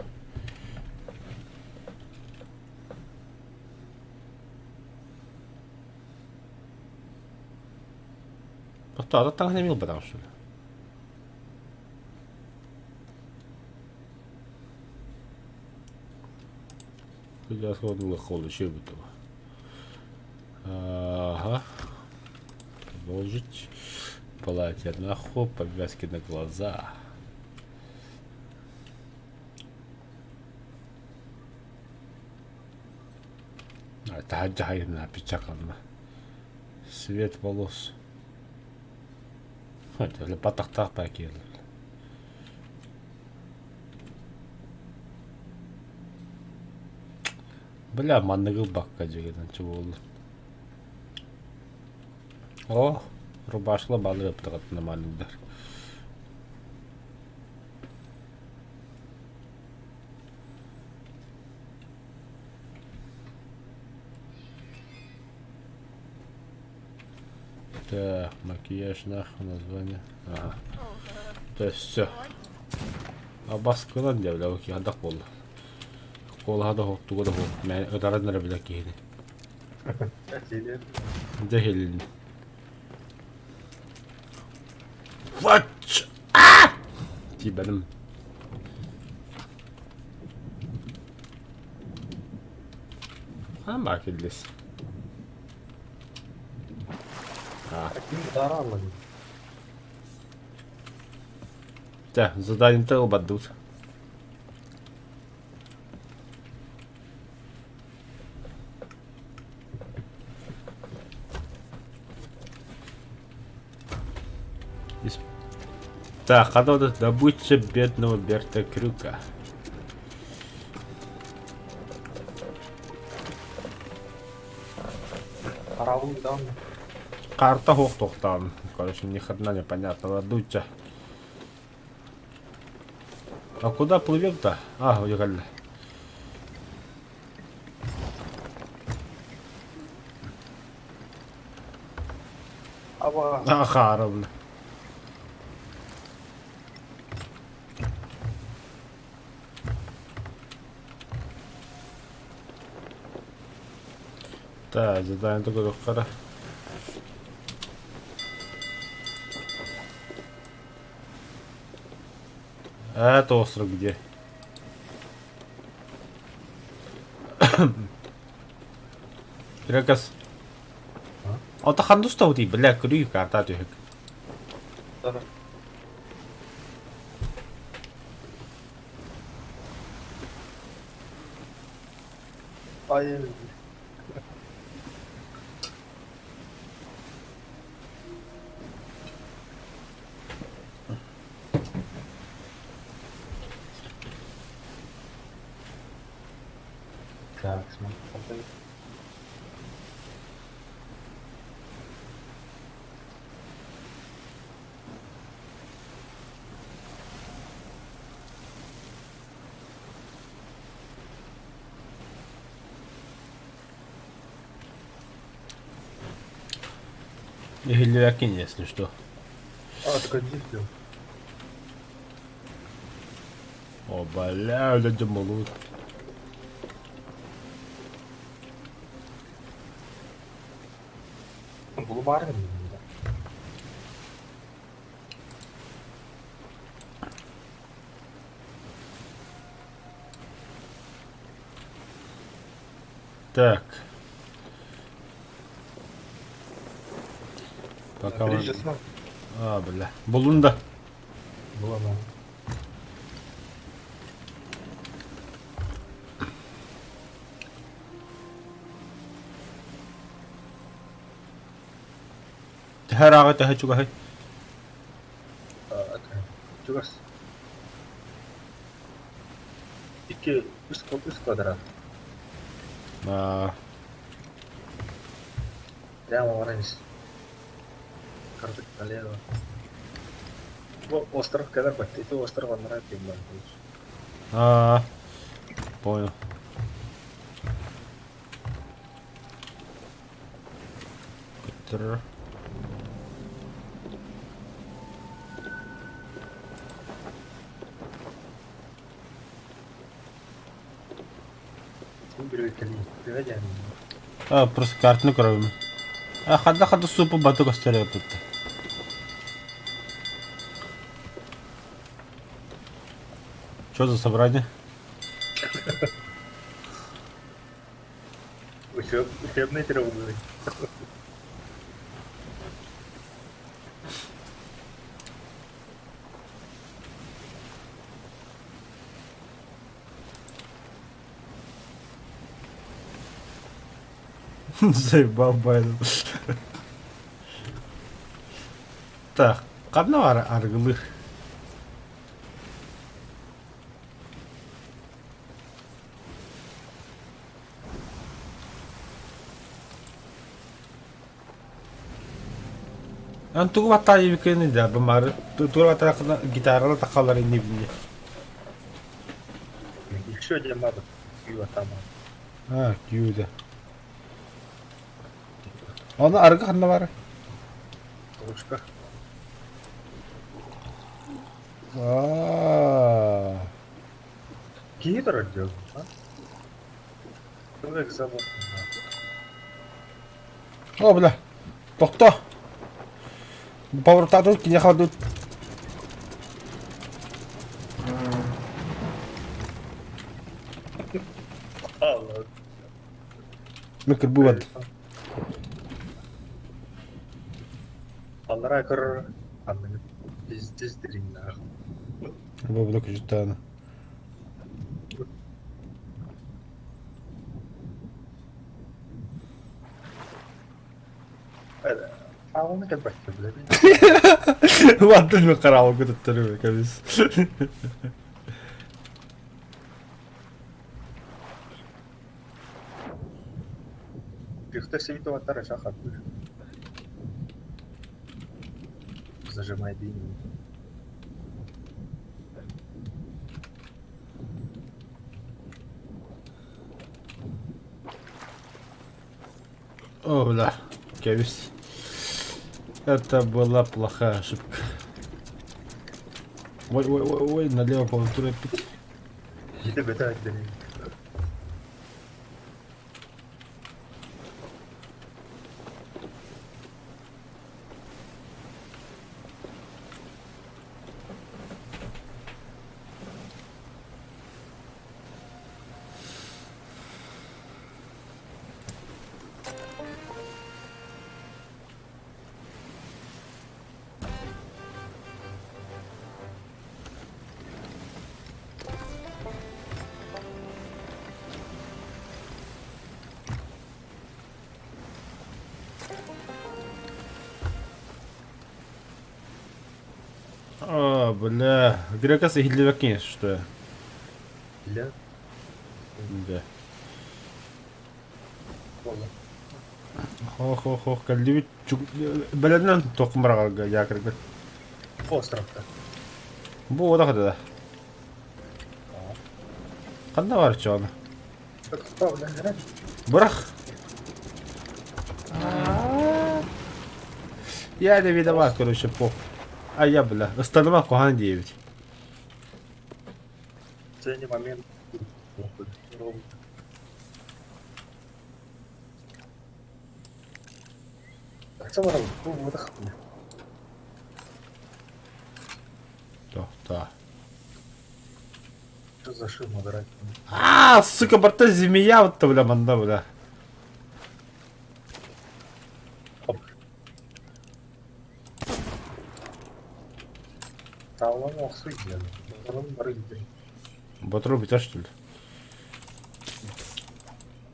Кто, а там не батал, что ли? Ага. Продолжить. Платье нахуй, повязки на глаза. Таһырдьа напечатанна. Свет волос. Батахтаах баа Бля, манныгы бакка дьигинэн чубуллун. О, рубашла балы ыптыгытына манныгдар. Так, макияж нахуй название. Ага. То есть все. Абаскынан диэ бля хайдах буолла. Куолаһа да суох, туга да суох. Мэ ытаран эрэ бля киһини. Дьэ иһилиннэ. What? А! Тиийбэтим. Хаһан баар киллиэс? Ким гитара алла Чэ, задание ылбардыбыт. Так, а надо добыча бедного Берта Крюка. Караул даун. Карта суох туохтаан. Короче, ни хрена непонятно. Ладуча. А куда плывем-то? А, уехали. Аба. А, харовна. Так, задание только хара. А это остров где? Рекас. Ото ханна устаутий, бля, көрүү карта түһүк. Ай. Так, смотри. Иһиллибэккин если что. А, такой диффил. О, бля, это молут. Булу баар Так. Пока он... А, бля. Булун да. Булана. Төһө ырааҕый, төһө чугаһый? Чугас. Икки, үс, үс квадрат. А, Прямо баран Картык налево. Бу остров кэлэр баттыты остров аннара тиийэн а, понял. Петр. А, просто картаны көрөбүн. А, хадда хадда супу баты көстөр эппит. Что за собрание? Учебный тревоги. Заебал Байден. Так, ханна баар арыгылыыр? Эн тугу баттаайыбыккыный да бымары тугу баттаахына гитарала тахалар иннибинни. Еще один надо. Пиво там. А, күүдэ. Оны арыгы ханна баар? Кружка. Аа. Гидро делал, а? Человек забыл. О, бля. Тохто. Поворота тут, киниэхэ тут. Мен кырбыы бардым. Аллараа көрөр анныгы пиздец дириҥнээх. Бу бу күчүттээнэ. Хааланы кэлбэккэ билэбин. Бардым мен караал көтөттөрү кэбис. Пихта севитоваттар шахатыр. Зажимай дыню. О, бля, кэбис. Это была плохая ошибка. Ой, ой, ой, ой, налево клавиатура опять. Ити бөтө айдын. А, бля. Грекас иһиллибэккин что? Бля. Да. Буолла. Хо-хо-хо, кэллибит бэлэннэн туоххун быраҕарга якорга. Островка. Бу уода да. Ханна бар чоҕуна? Бырах. Я не виноват, короче, по. А я, бля, ыстаныма куһаҕан диэбит. Последний момент. Тохтоо. Что за ширма драть? А, сука, барта змея вот бля, манна, бля. Оп. Саалан охсуй диэн. Онон бары илдьэн. Батру бүтэр что ли?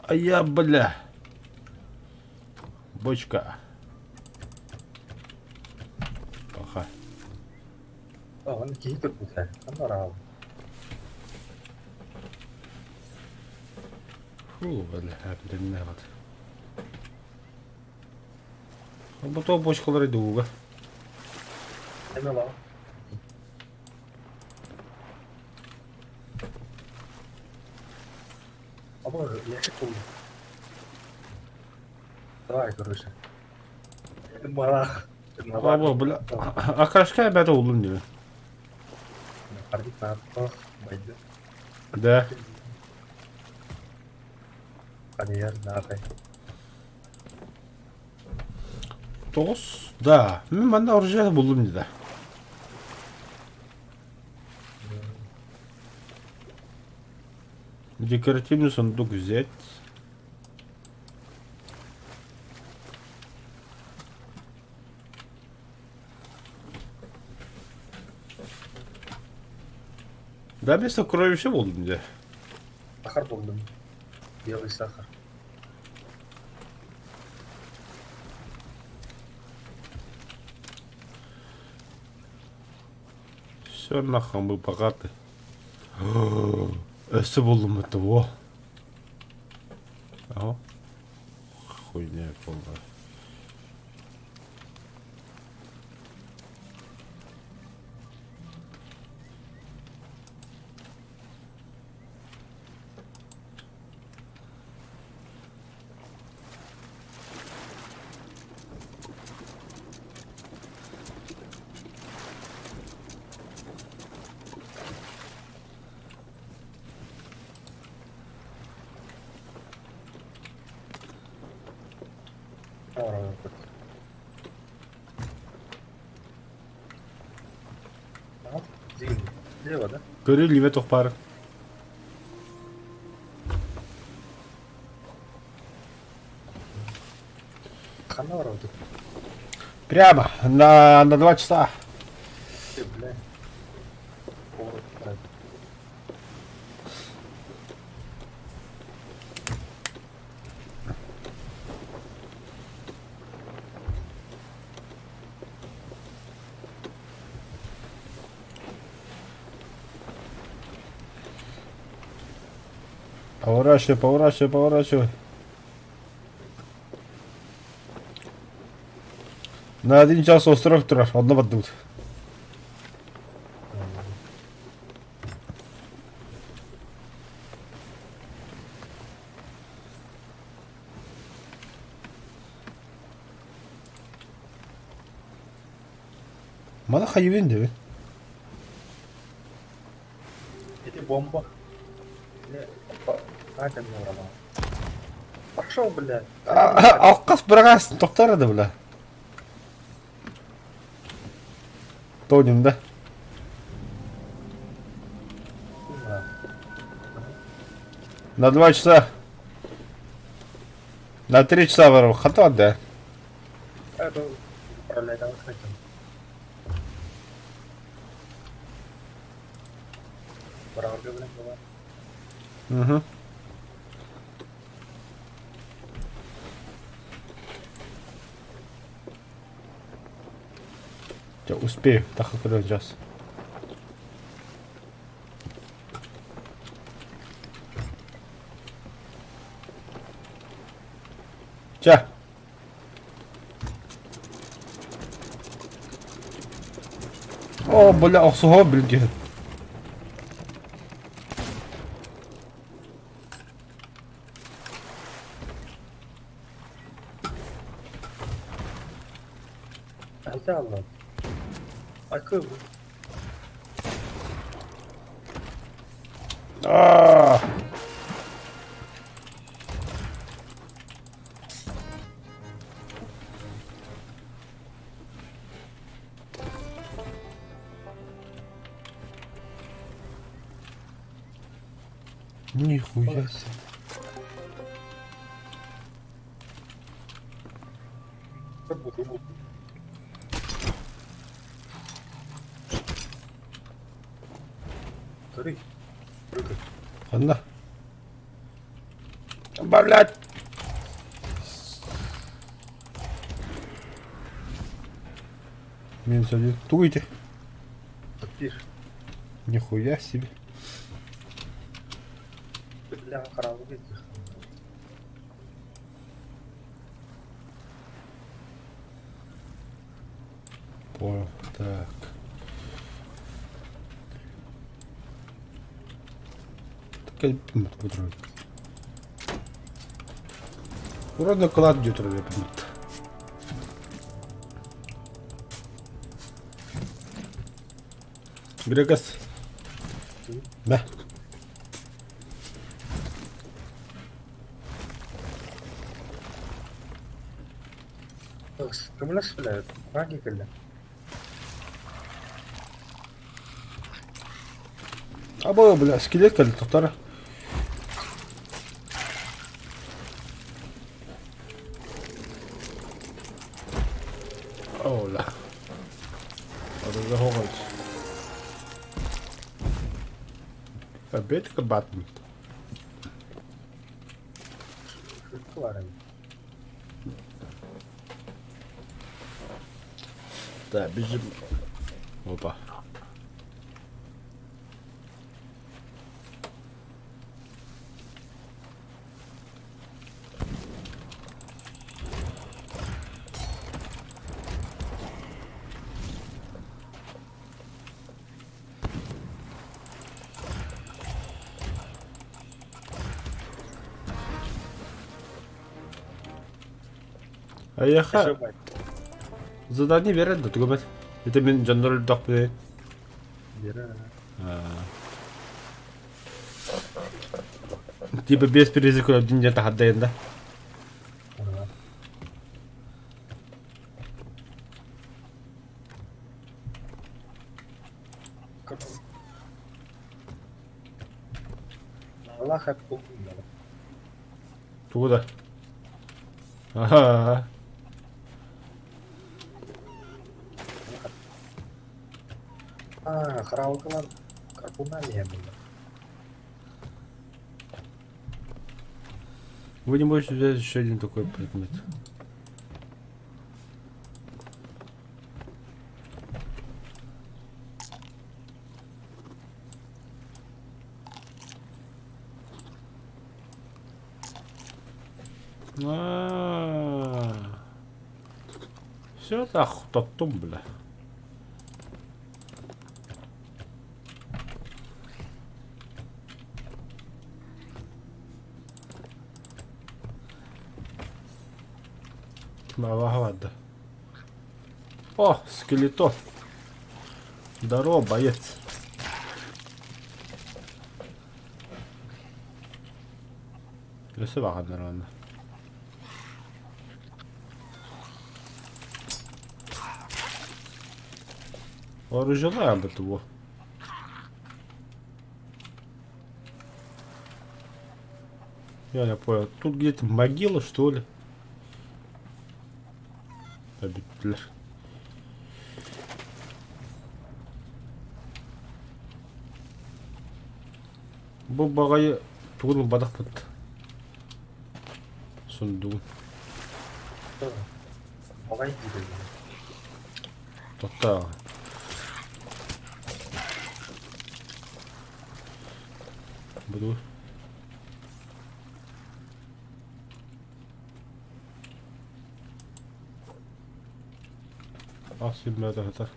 А я, бля. Бочка. Паха. Аны киһи турбута. Ханна араал. Фу, бля, әбденне вот. Бу то бочкалары дууга. Эмела. Аба, ящик булду. Давай, короче. Марах. Аба, бля. Акашка бәді улун диbi. Хардик нааттах байды. Да. Ханияр наатай. Тоғыз. Да. Мен манда оружие булдум диди. Декоративный сундук взять. Да, вместо крови все булдум диди. Сахар булдум. Белый сахар. Все нахуй мы богаты. Өссө булдум это во. Ага. Хуйня полная. Слева, да? Көрүү либе тохпар. Ханна барабытый? Прямо на 2 часа. Ты, бля. Город, Поворачивай, поворачивай, поворачивай. На один час остров турар, онно бардыбыт. Мана хайыбын диэбин. Ити бомба. Бля, на ко мне Роман. Пошел, блядь. Алкас быраҕаас тохтор да бля. Тонем да? На 2 часа. На 3 часа барар. Хата да. Это управлять хотим. Браво, блин, была. Угу. Я успею, так как сейчас. Чэ. О, бля, охсуһуо билгин. Айта алла. Акы. А! Нихуя себе. Ханна. Блять. Минус один. Туйте. Нихуя себе. Понял. Так. Уродный клад где-то Грегас. Да. Або, бля, скелет кэллэ тохтор. Оо, бля. Бетка Батман. Так, бежим. Опа. Эйиэхэ задание биэрэн да тугу Это мин дьоннор өлдөхпүнүй? Типа без перезикула один где-то хаддайын да? Тугу да? Аха. Аа, хараалыкылар гарпуннаан иһэн булла. Вы не можете взять еще один такой предмет. А, Все так, тоттум, бля. Ким О, скелетон. Здорово, боец. Өссө баҕаннар уонна. Вооружена бытыво. Я не понял. Тут где-то могила, что ли? Бүттүлэр. Бу баҕайы тугун ылбатахпыт. Сундугун. Баҕай диир Тохтоо. Буду. Ах, симмээтэ сытар.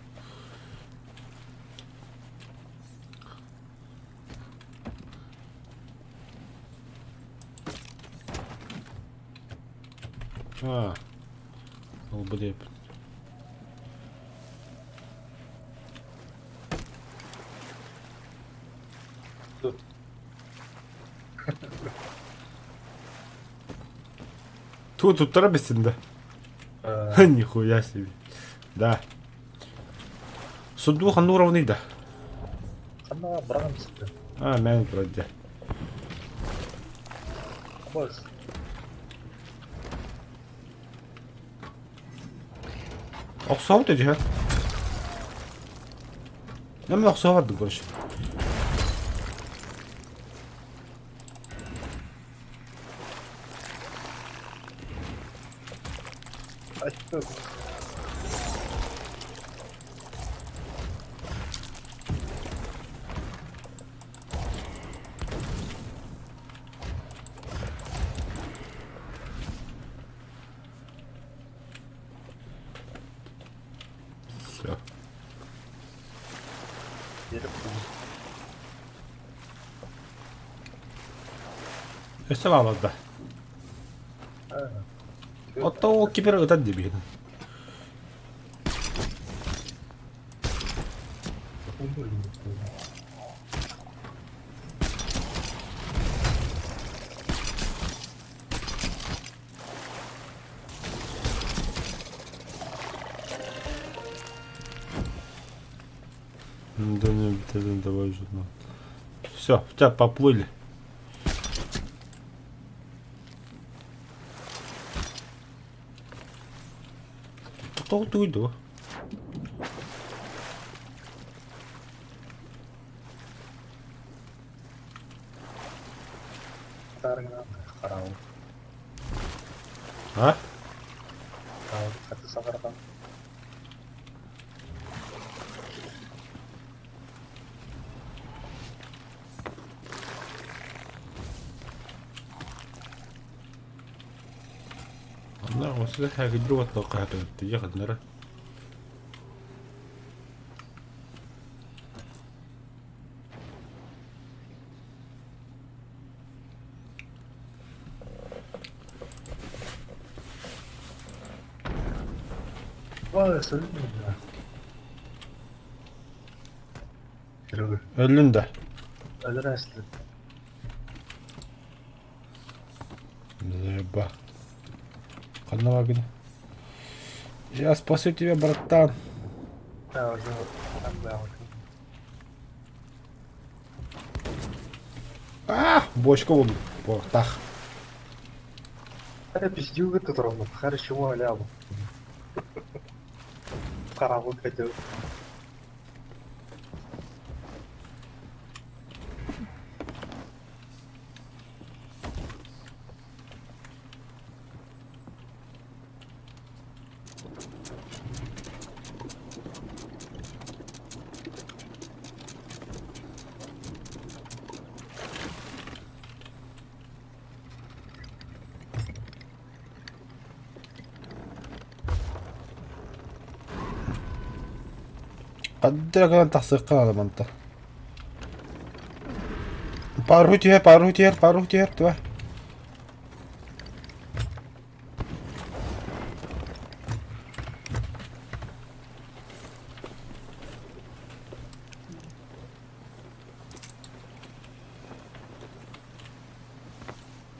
Аа, ылбыт эбиппин. Тугу туттара бистин да? Нихуя себе. Да. Сундук ханна уровный да? Ханна быраҕан бистэ. А, мэн вроде. Абас. Охсообут өдүһэ. Мен охсообардым, короче. Все. Өссө бааларда. Отто ол кибер ытан дебиһин. Да не, давай же. Все, у тебя поплыли. Тоҕо тугуй дуо? А? Онно осуга хаагыдыр уоттаахха хатыгыттыйа ханнара. Өллүн да. Заеба. Ханна бааргын? Я спасу тебя, братан. А, бочка вон. Портах. Ханна гынан тахсыахха наада мантан. Пару түһэр, пару түһэр, пару түһэр, туга.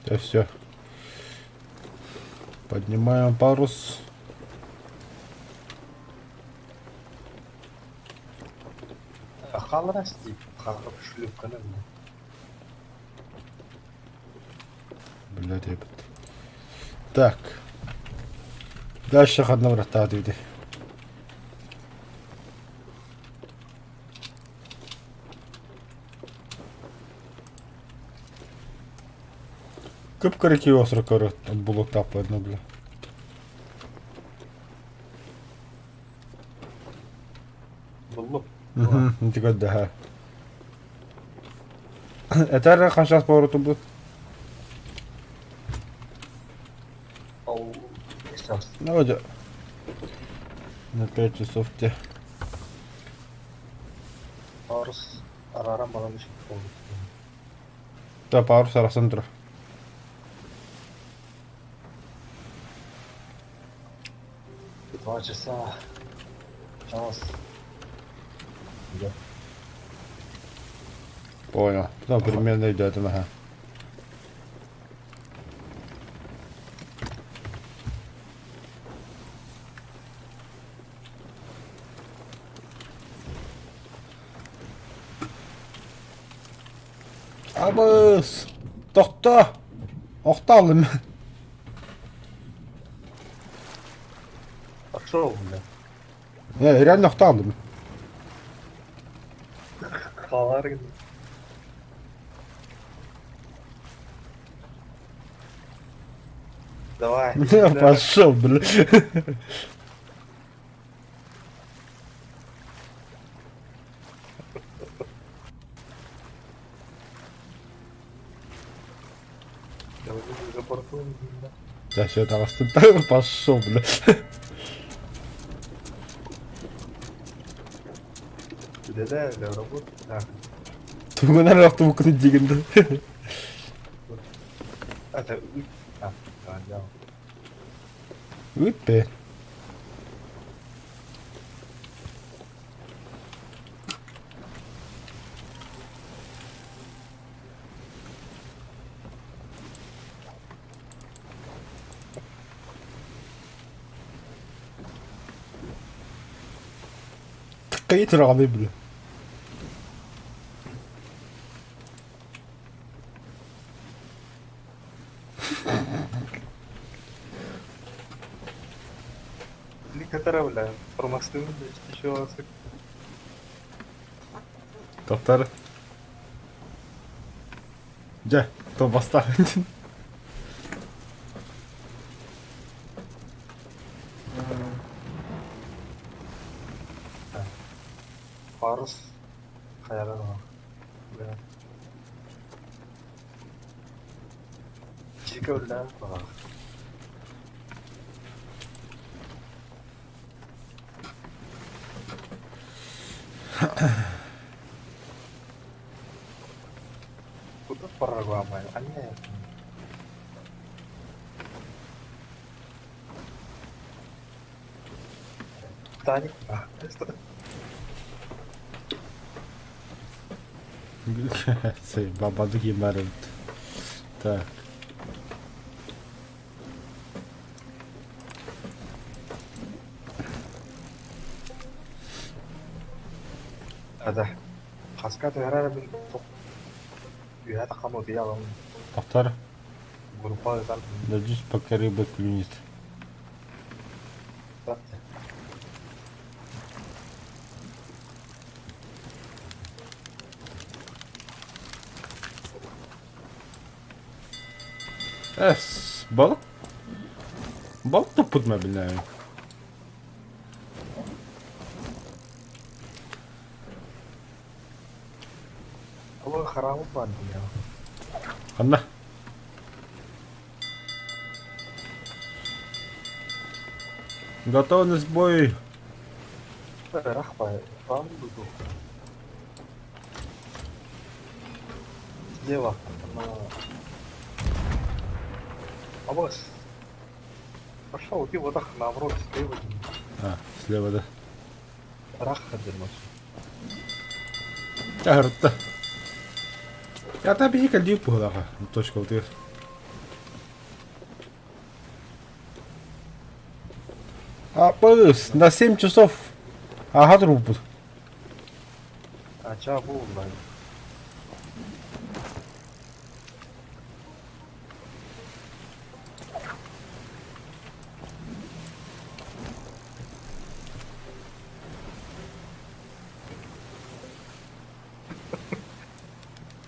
Да все. Поднимаем парус. Хаалларас дии, хааллар шлюпканы бile. Блядь, эбит. Так. Дальше ханна бараттаа диди. Көп кыракий остров көрө булуктааппын бля. Буллум. Ити көрдөһө. Этэр ханшас повороту Ол сейчас. Ну, да. На 5 часов те. Парус арааран баран ишик болду. Да, парус арасан тур. 2 часа. Час. Да. Понял. Ну, примерно идет, ага. Абыс! Тохто! Охталым. Пошел, бля. Не, реально охталым. Халар Давай. Пошел, бля. Давай, запортуем, да. Да, все, пошел, бля. Да, да, работа. Да. Тугунар охтубуккун диигин да. Это а, да, да. Үппе. Тыккайы тураҕаный бля. Некоторые, бля, формастын, еще Тоқтар. Дьэ, то бастаан. Парус хайаҕа бля. Чика, бля, Куда программа? А нет. Таник. А, что? Бабадык имарым. Так. Да. Хаска түһэрэр мин үһэ тахам утуйаҕым Повтор. группа ытар Дождись, пока рыба клюнет. Эс, балык. Балык туппут билнэбин. Ол хараабыт баар дии. Ханна. Готовность бой. Ыраах баай буду. Слева на... Абас. Пошел, ты вот так наоборот, слева. А, слева да. Ыраах сылдьар машина. Аһарта. Ята биһи кэлдиир быһыылааҕа точкабытыгар. Аппыс, на 7 часов аха турбуппут. Ачаа буолла.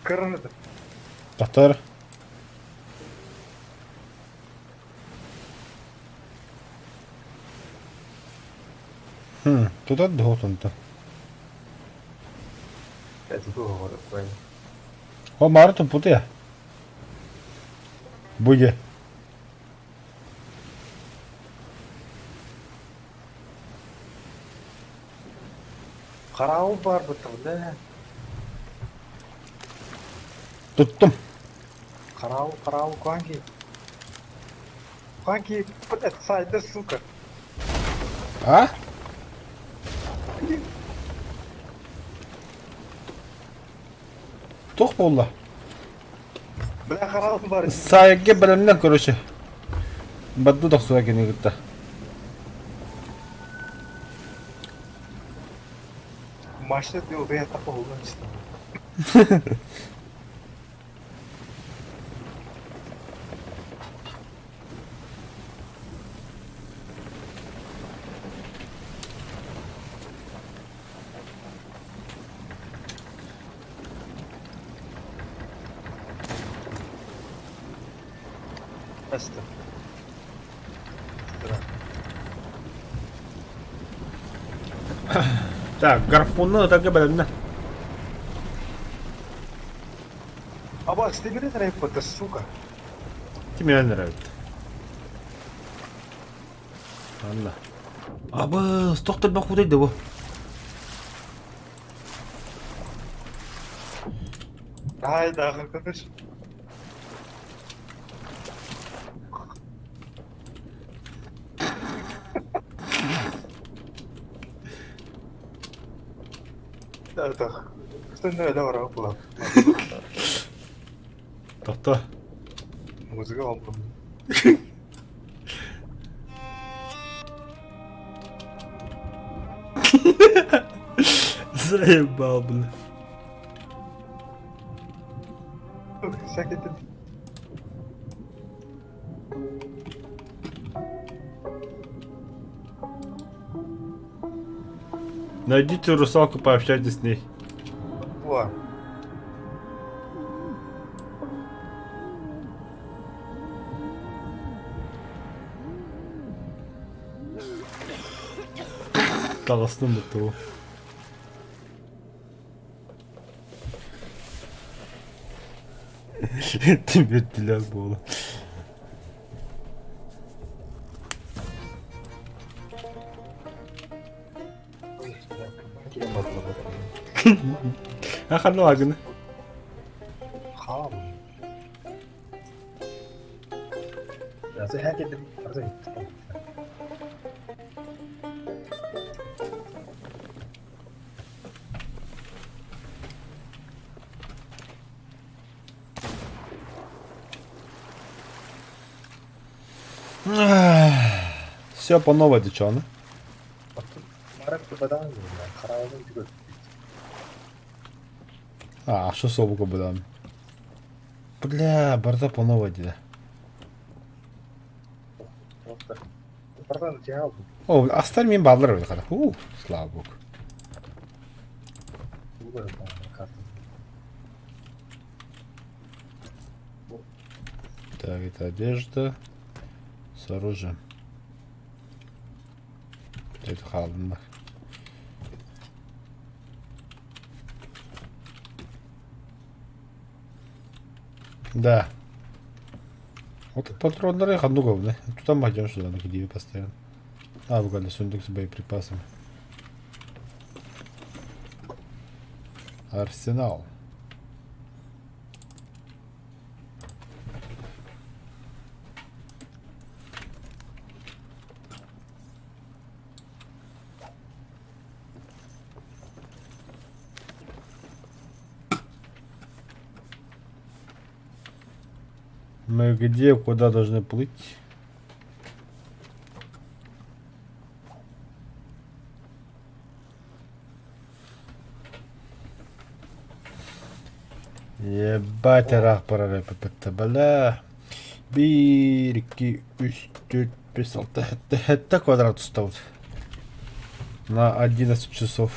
Кырын это. Татар. Хм, тутат дохотунта. Это было такое. О, мары туппут я. Бу дьэ. Хараабыл баарбыт да. Туттум. Хараабыл, хараабыл, куанки. Куанки, блядь, сайда, сука. А? Туох буолла? Бля, хараабыл баар. Саайга бэлэмнэн короче. Бадды тохсуга кини кытта. Машина дио бэйэ такого истэ. Астым. Так, гарпунна ытарга бэлэмнэ. Абакс, ты бери нравится, сука. Тебе нравится. Анна. Абы, тохтор бахудай да бу. Ай, да, короче. Да, да. Что не да, была. Тохто. Музыка вам. Заебал, бля. Всякий ты. Найдите русалку, пообщайтесь с ней. Во. Таҕыстым да Тимирдилэр буола. А ханна лагына? Хам. Я Все по новой девчонки. А, что собука бадан? Бля, барда по новой дела. О, астар мен баллар öyle kadar. Уу, слава богу. Так, это одежда с оружием. Это холодно. Да. Вот патроннары ханнык да. Тутан бардьон сюда на где постоянно. А, бугали сундук с боеприпасами. Арсенал. Мы где, куда должны плыть? Ебать, ыраах барар эпиппит бля. Биир, икки, үс, түөрт, бес, алта, сэттэ, сэттэ квадрат устабыт. На 11 часов.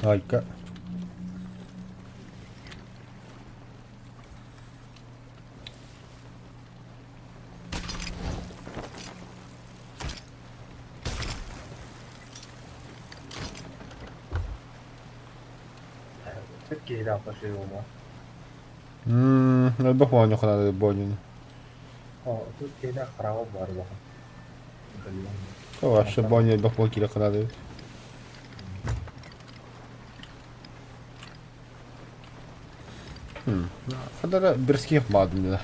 Айка. Киһилээх пошли ума. Элбэх оонньуу ханады бонньуну. Тут киһилээх хараҕа баар улахан. Вообще бонньу элбэх буол киирэ ханады. Хадара бирских баадын да.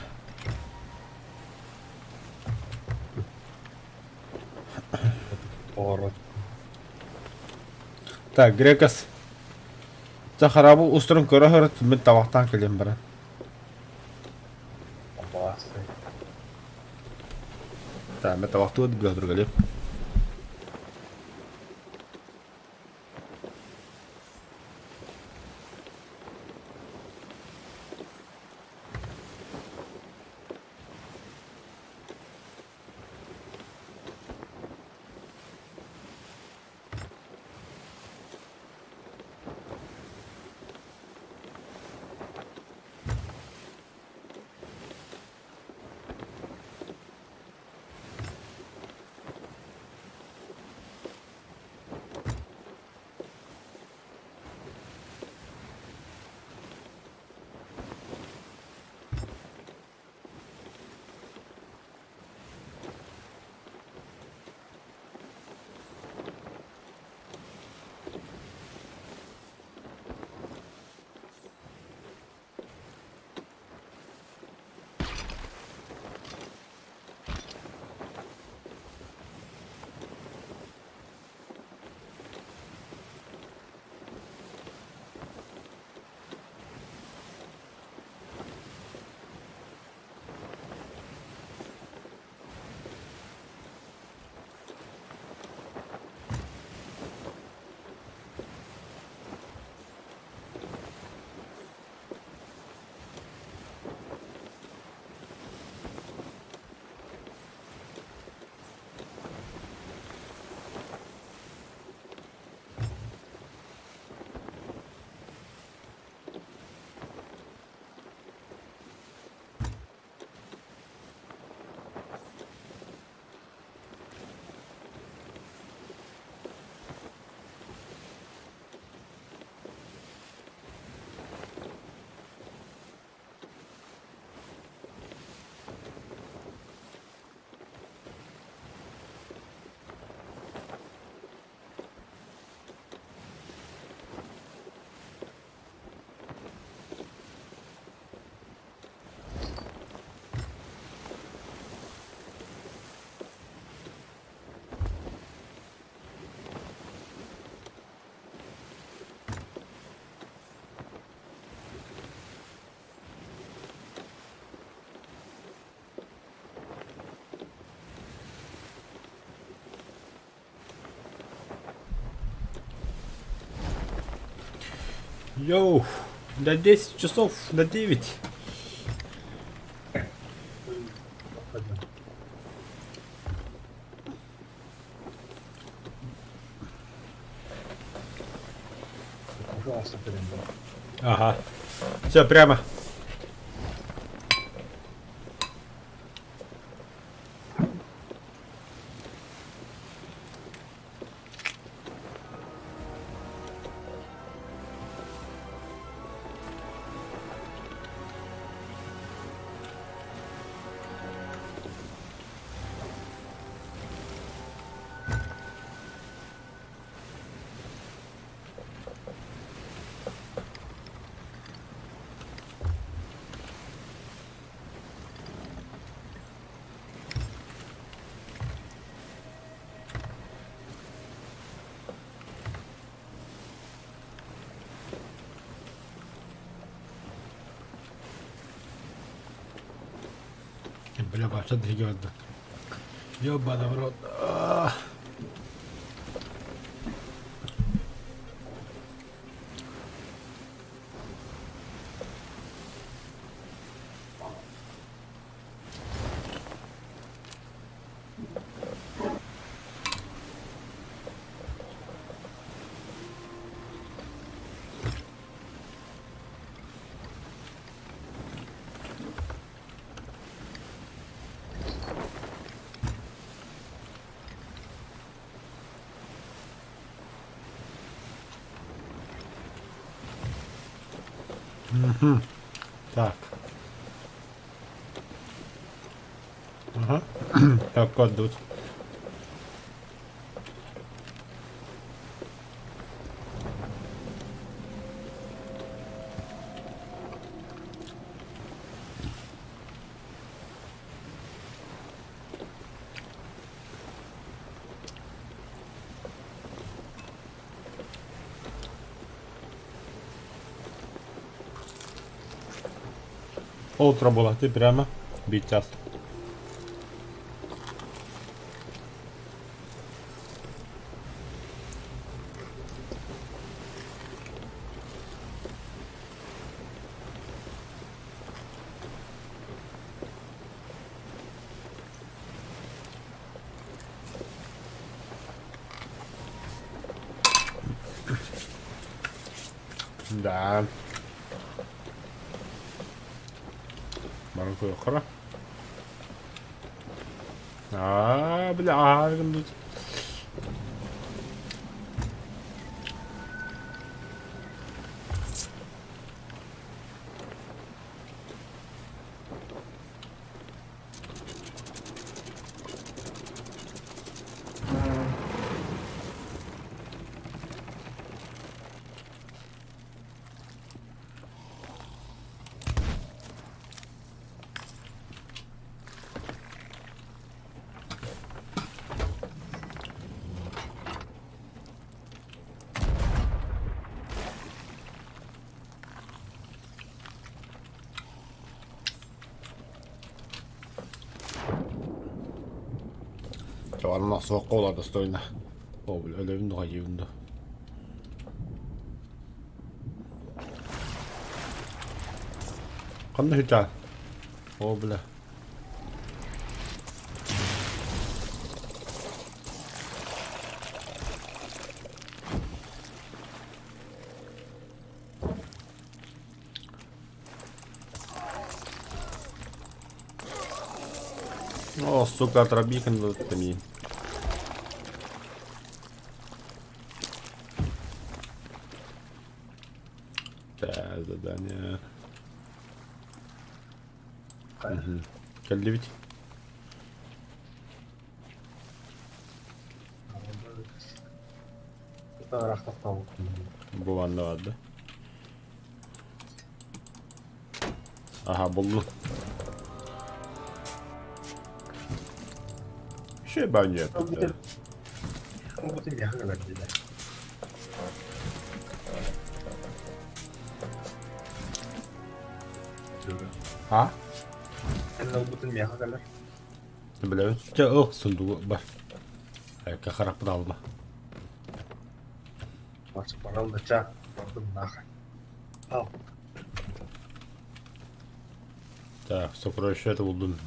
Так, Грекас. Сахарабыл устурун көрө сырыт, мин табахтаан кэлиэм баран. Так, мен табахтыы быһа кэлиэм. Йоу, на 10 часов, на 9. Ага. Все, прямо. Бля, вообще двигается. Ёбаный в рот. Так. Ага. Так, код тут. Утро было, ты прямо бить час. Да. Баран куйоххара. Аа, бля, ааргын Чаварна суох ола достойно. О, бля, өлөбүн духа жибин ду. Ханна хүтаа? О, бля. О, сука, отрабихан ми. Так, задание. Угу. Кэллибит. Бу манна барды. Аха, буллум. Şey bence. А? Билэбин. Чэ, ыл, сундугу бар. Айка харахпын алма. Так, сокровище это булдум.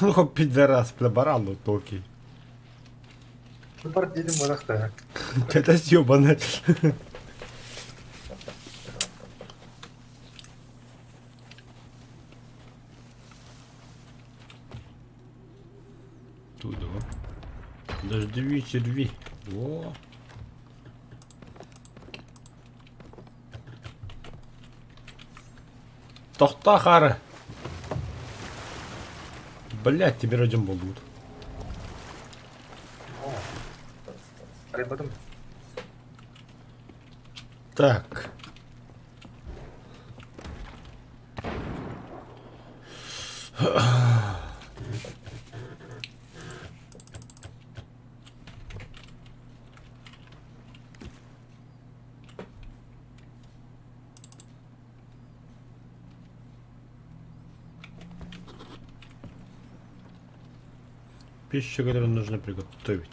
Ну, пидорас, бля, баран токий. Бар дедим мынакта. Это съебано. Туда. Дождеви, черви. О. Тохтоо хаары. Блядь, тебе родим болдубут. Арыйбатым. Так. Пищу, которую нужно приготовить.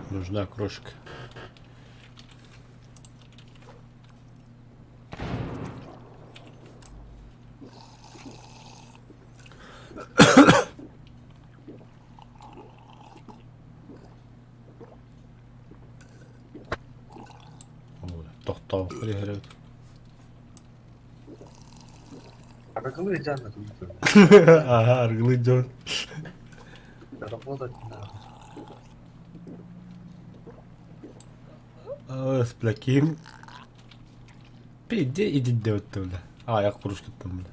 Нужна крошка. Тохтоох иһэр Арыгылыы дьаанна туйдун. Аха, арыгылыы дьон. Работать надо. Спляким. Пиде иди деп бля. Аяқ кружкаттан бля.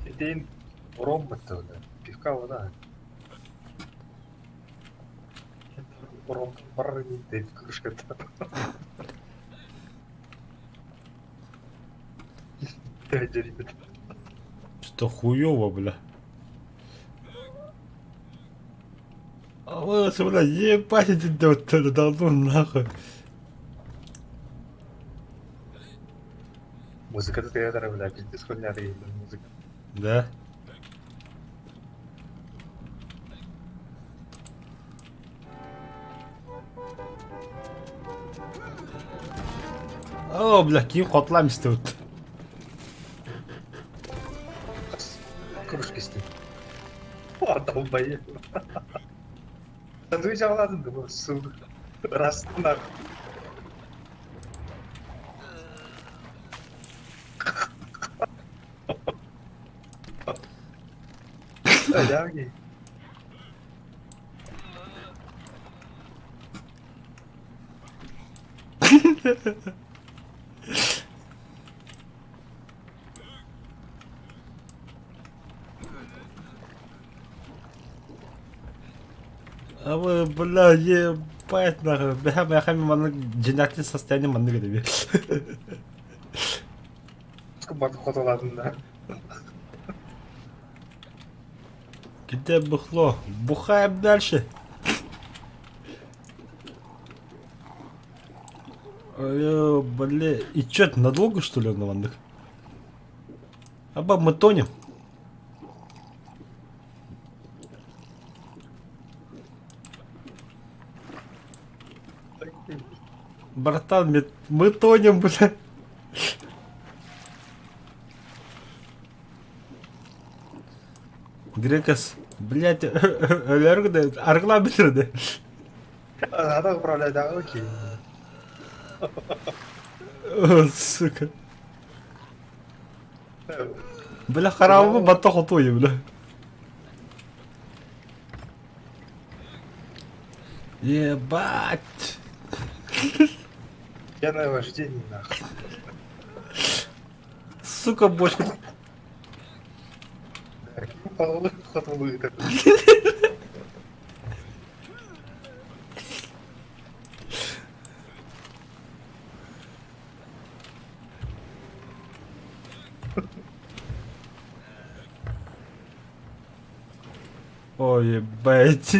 Итин ром бля. Пивка вода. Ром бар кружката. Что хуёво, бля. А бля, ебать эти да ну нахуй. Музыка театра, бля, пиздец хуйня музыка. Да? О, бля, ким котлам истебит. Кружка истин. О, долбоеб. Сэндвич аладын да, сука. Раз нахуй. Аляги. А вы, бля, ебать нахуй. Бля, бля, маннык дьиҥнээхтик состояние маннык этэби. Барып хотоладым да. Где бухло? Бухаем дальше. Ой, бля, и чё, это надолго что ли на вандых? Аба, мы тонем. Братан, мы тонем, бля. Грекос, блядь, аргла битирде. Надо управлять, да, окей. Сука. Бля, хараабы батта хотуй, бля. Ебать. Я на вождении, нахуй. Сука, бочка. Ой, ебать.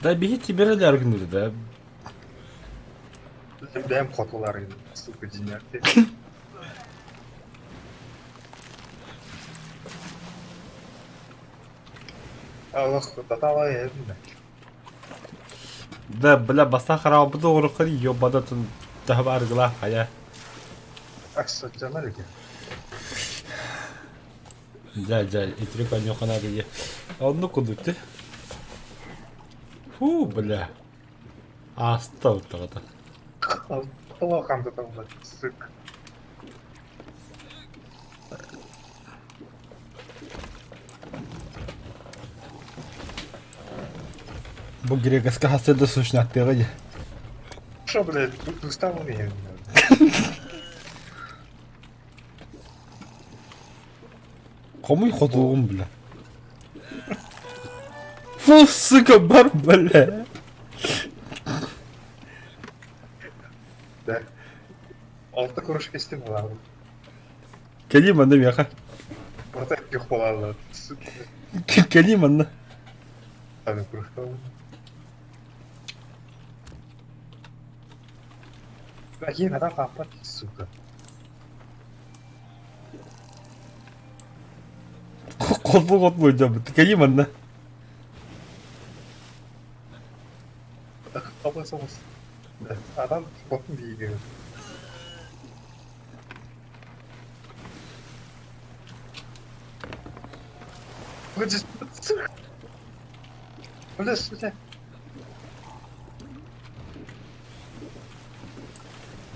Да бегите, бери аргнули, да. Бэйэм хотулар сука дьиҥэр. Аллах, таталай Да, бля, баста хараабыты оҕороххор ёбадатын таһа аргылаах хайа. Аксаджанар экен. Дьэ, дьэ, итирик онньуоххана дии. Оннук курдук дии. Фу, бля. Ааста ортоҕото. Плохо там, сука. Бу грекаска хасса да сушняктыаҕа дии. Что, блядь, устал умею. Хомуй хотугум, бля. Фу, сука, бар, бля. Да. Алта кружка истим буолаабын. Кэлиим манна миэхэ. Барыта күөх буолааллар. Кэлиим манна. Аны кружка Какие надо папа, сука. Холбу-холбу дьоммут. Кэлиим манна. Абы соҕус. Адам ботун биигэ.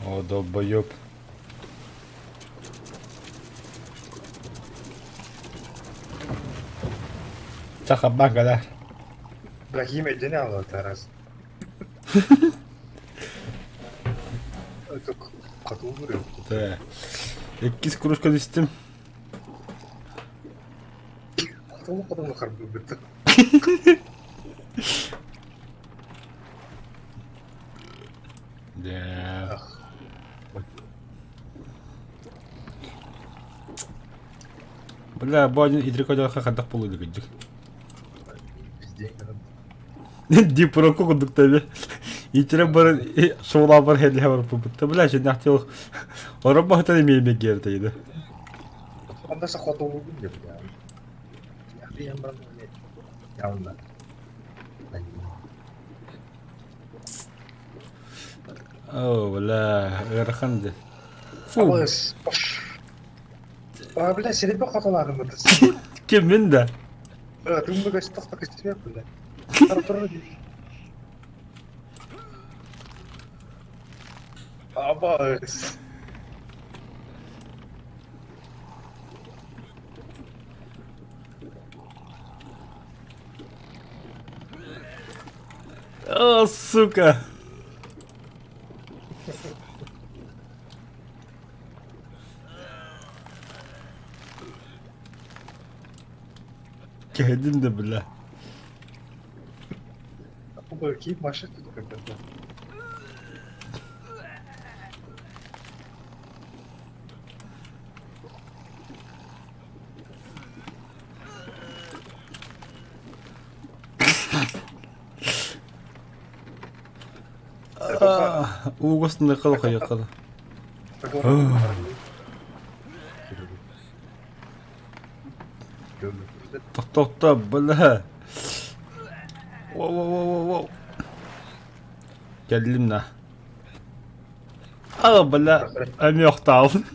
О, долбоеб. Сахабан кэлэр. Брахим эдьэни аллатарас. Тэ. Иккис кружка түстүм. Дэ. Бля, бу один идрик хайдах буолуй дик. Дипроку курдук тэби. Итирэн баран суолаабар хэллэһэ барбыппыт. Бля, синнэхтиох орон баһытан эмиэ мэгиэртэйдэ. Анда хотулугун деп Явно. О, бля, ыарахан дии. Фу. А, бля, сиребе хотулаахын Ким мин да? Тумбуга стохто кистибе бля. Абаас. О, сука! Кэһэдим да бля. Какие машины тут когда-то? Уугас ныкыл хайыкыл. Тохтохто бля. Воу-воу-воу-воу. Кэллим на. А, бля, эмиэ охтаабын.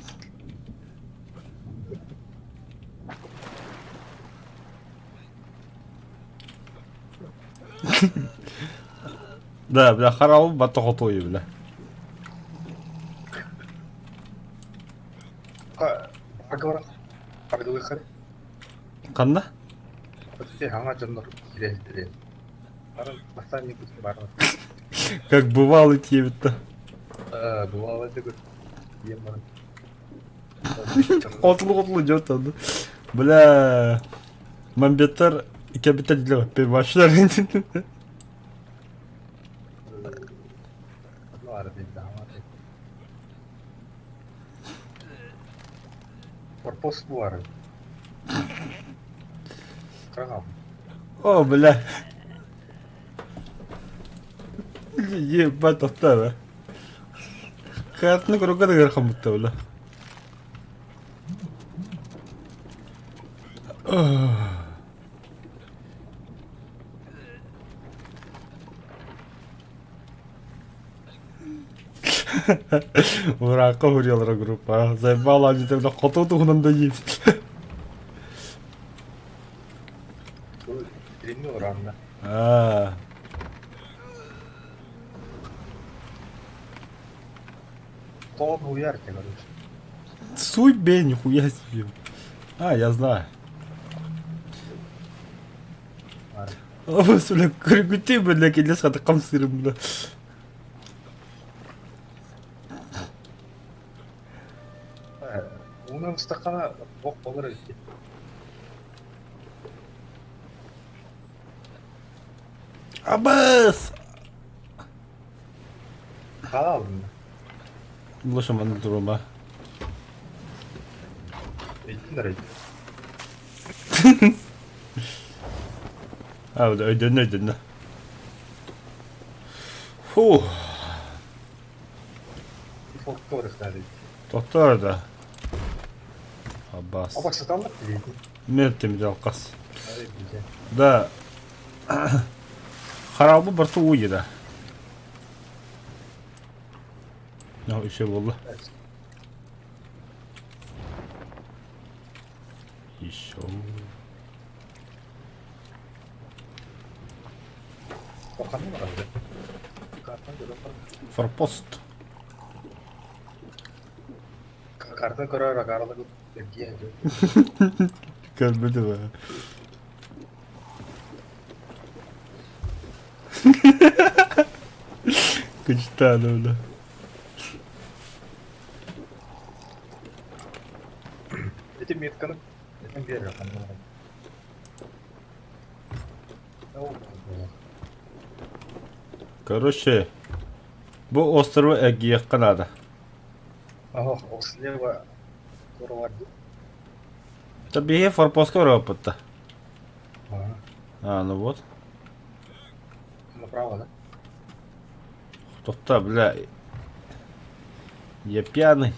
Да, бля, харабым батта хотуой, бля. Ханна? Как бывало диэбит да. Хотулу-хотулу дьон онно. Бля, мамбеттар кэбитэр дилэр башылар. О, бля. Ебать, тохтоо. Картны курукка да ыарахан бутта, бля. Ураакка уһуруйаллара группа. Заебала они тогда хоту туһунан да есть. Аа. Суй бей, нихуя себе. А, я знаю. Абас бля, көргүтүй бля, келес хата хамсырым бля. Уунан ыстаххана бох болар эбит. Абас! Хаалын. Лучше манна турума. Өйдүн эрэ. А, өйдөннө, өйдөннө. Фу. Тохтоо да. Аббас. Мертим жалқас. Да. Харабы барты уйда. Ну, еще было. Еще. Форпост. Карта көрөр агаарлык Көрбөтүм Кычтаан өлө. Эти метканы этен биэрэр Короче, бу острову эргийиэххэ наада. Ох, слева турвар. Это биһи форпостка барабыппыт А, ну вот. Направо, да? Тохта, бля. Я пьяный.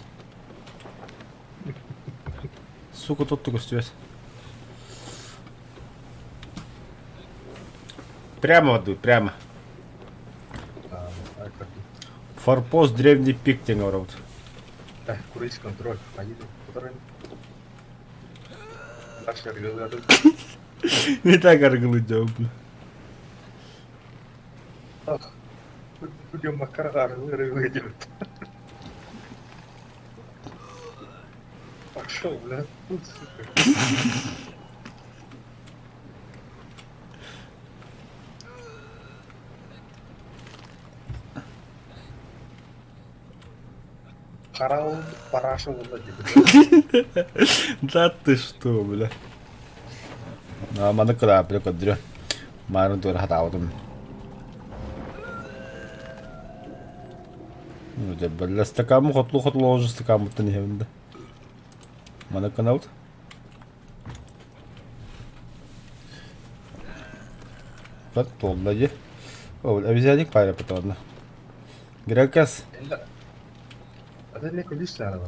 Сука, тут только связь. Прямо воду, прямо. Форпост Древний Пик диэн оҥоробут. Круиз контроль. Не так аргылы дьон. Пошел, бля, тут, сука. Харал параша Да ты что, бля. Маны кыра, бля, көдүрө. Марын тура хатаабытым. Ну, дьэ, бля, стакаммы хотлу-хотлу олорор стакаммыттан иһэбин да. Маны кынабыт. Вот туолла дии. Ол обезьянник пайрапыт онно. Грекас. Это не ключ надо.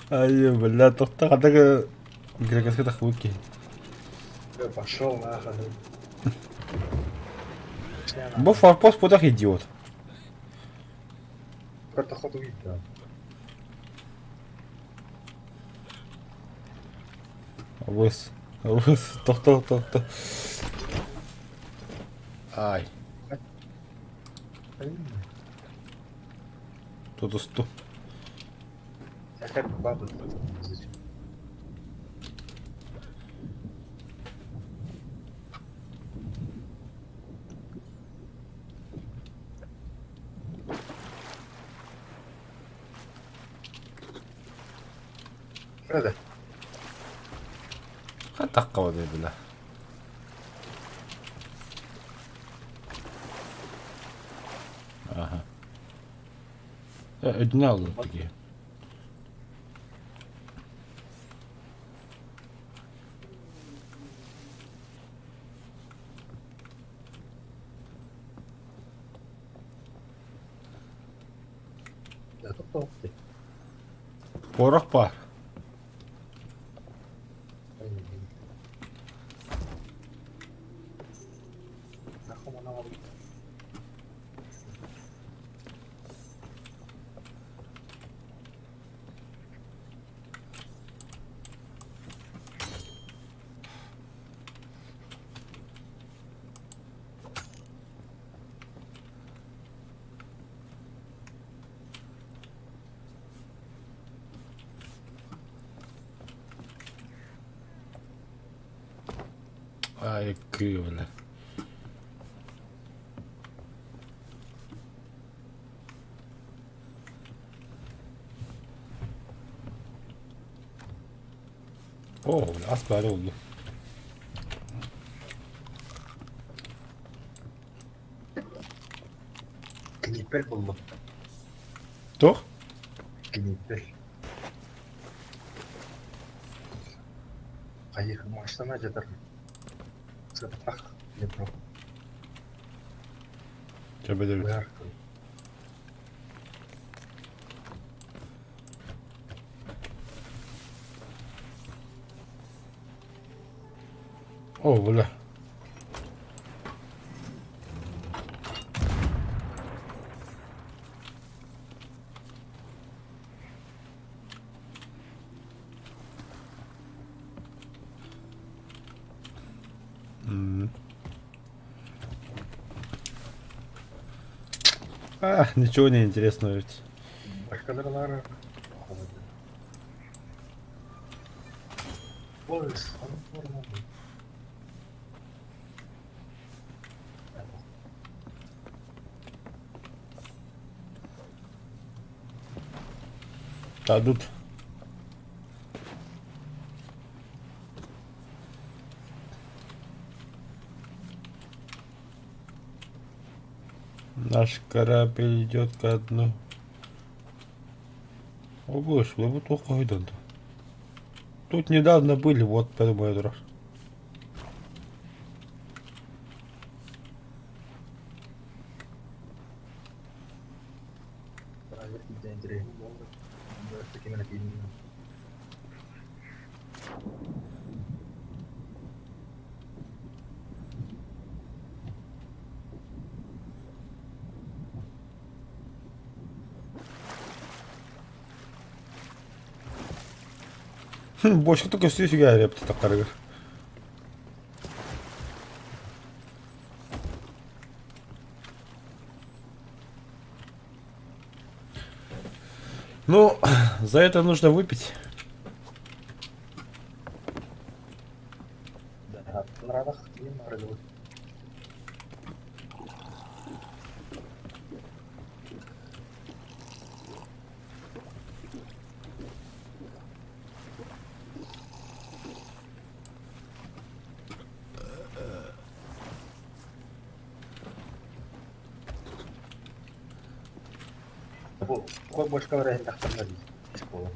Ай, бля, тохта хатага Грекаска тахбыт киһи. Пошел нахуй. Бу форпост путах идиот. Картоход увидел. Абыс. Абыс. Тохто, тохто. Ай. Тутусту. Хатакка била. Аха. Өдүнэ аллар тиги. Порох баар. Ай, кыыбыла. О, ас баар oldu. Клипер буллум. Туох? Клипер. Хайых маштана жатар. Сыттах Днепро. Чэбэдэбит. Быар. О, бля. А, ничего не интересного ведь. Башкалар Дадут. Наш корабль идет ко дну. О, боже, вы только идут. Тут недавно были, вот, подумаю, я Бочка только все фига репт такарыгар. Ну, за это нужно выпить. Бу бочкалар иһин тахсаннар дии. Буолан.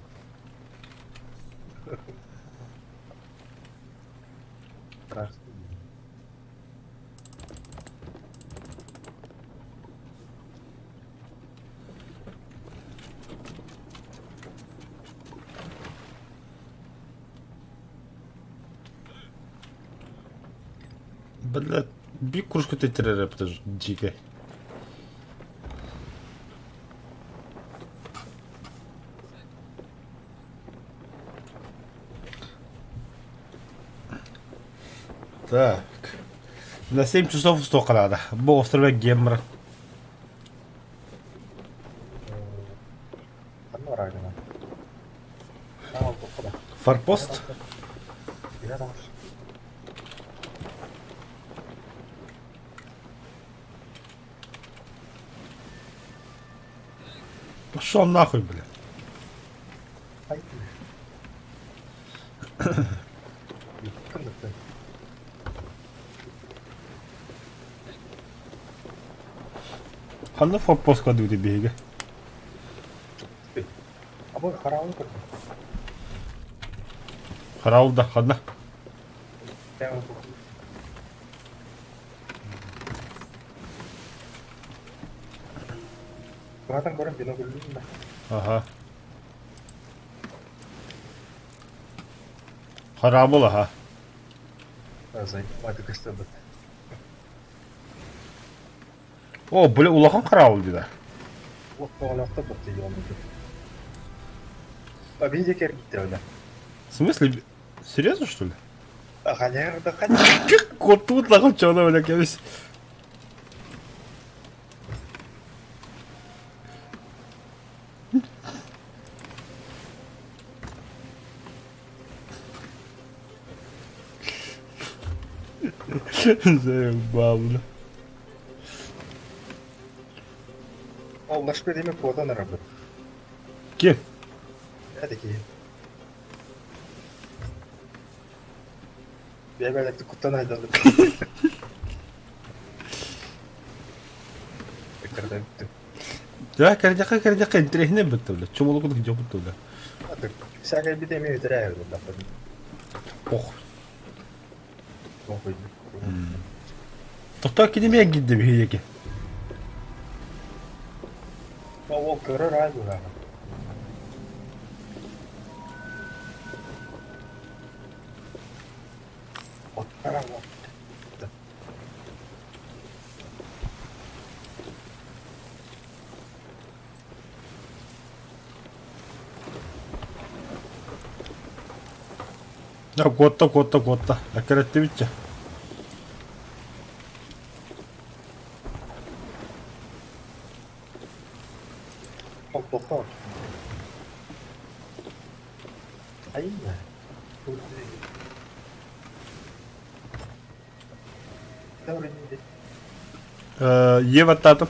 Бля, бик кружка тетерер дьигэ. Так. На 7 часов столько надо. Бу острове Гемра. Форпост? Пошел нахуй, бля. Ханна форпост кладу биһиги. Хараул да, ханна. Аха. Харабыл, аха. О, бля, улахан хараабыл дии В смысле? Серьезно, что ли? Как тут нахуй чё бля, кэбис. Заебал. Ол лашпы деме куотан арабыт. Ким? Это киһи. Бэйбэлэкти куттан айдаллы. Да, кэрдяхха кэрдяхха интэриэһинэй бытта бля. Чумолуку дьо бутта бля. Всякай бит эми өтөрө Ох. Тохтоо кини эмиэ киирдэ биһиэки. Ол көрөр аай быһааҕа. Да, куотта, куотта, куотта. Эккирэттибитчэ. Тохтоо. Айна. Е баттаатым.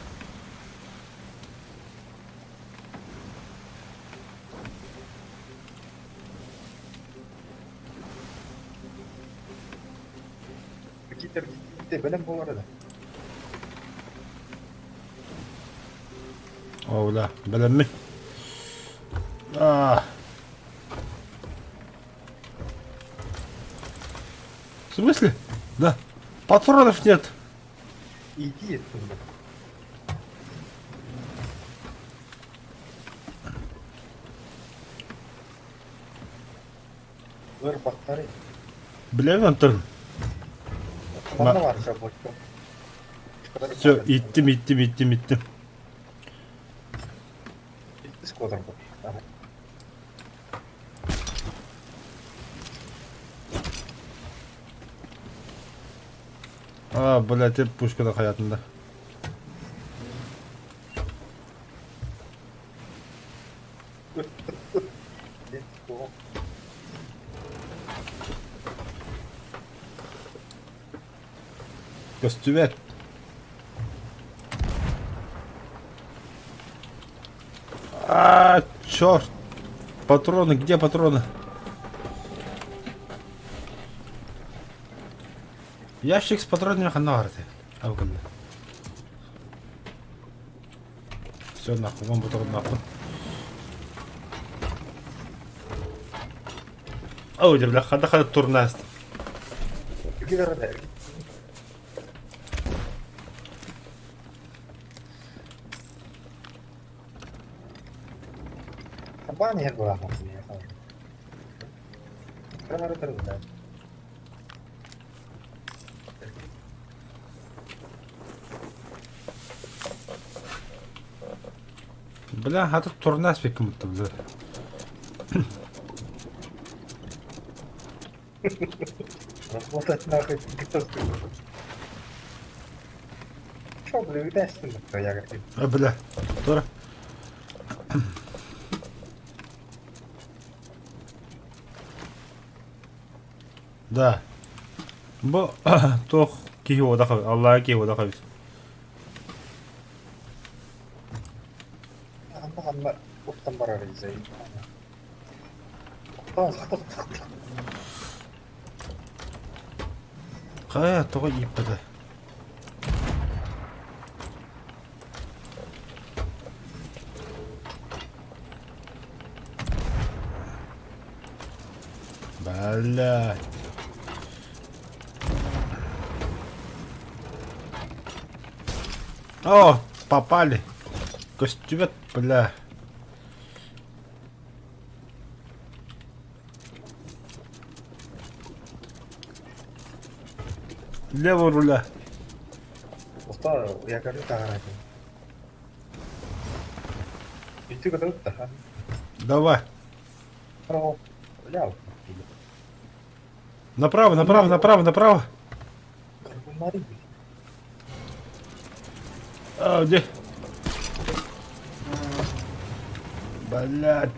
Бэлэм буолар да. О, да, бэлэммин. А. В смысле? Да. Патронов нет. Иди оттуда. Ыр баттары. Билэбин онтон. Манна бар жабочка. Все, иттим, иттим, иттим, иттим. А, блядь, это пушка хайатында. Көстүбэт. А, черт. Патроны, где патроны? Ящик с патронами ханна Все нахуй, вам патрон нахуй. О, бля, хада хада турнаст. Бля, хата турнас бекким бля. Работать нахуй Что, бля, видать, А, бля, Тора. Да. Бу туох киһи уодах Аллаһа киһи уодах эбит. Уттан барар Хайа тоҕо ииппэтэ? Блядь. О, попали. Костюмет, бля. Лево руля. Давай. Направо, направо, направо, направо. А, где? Блядь.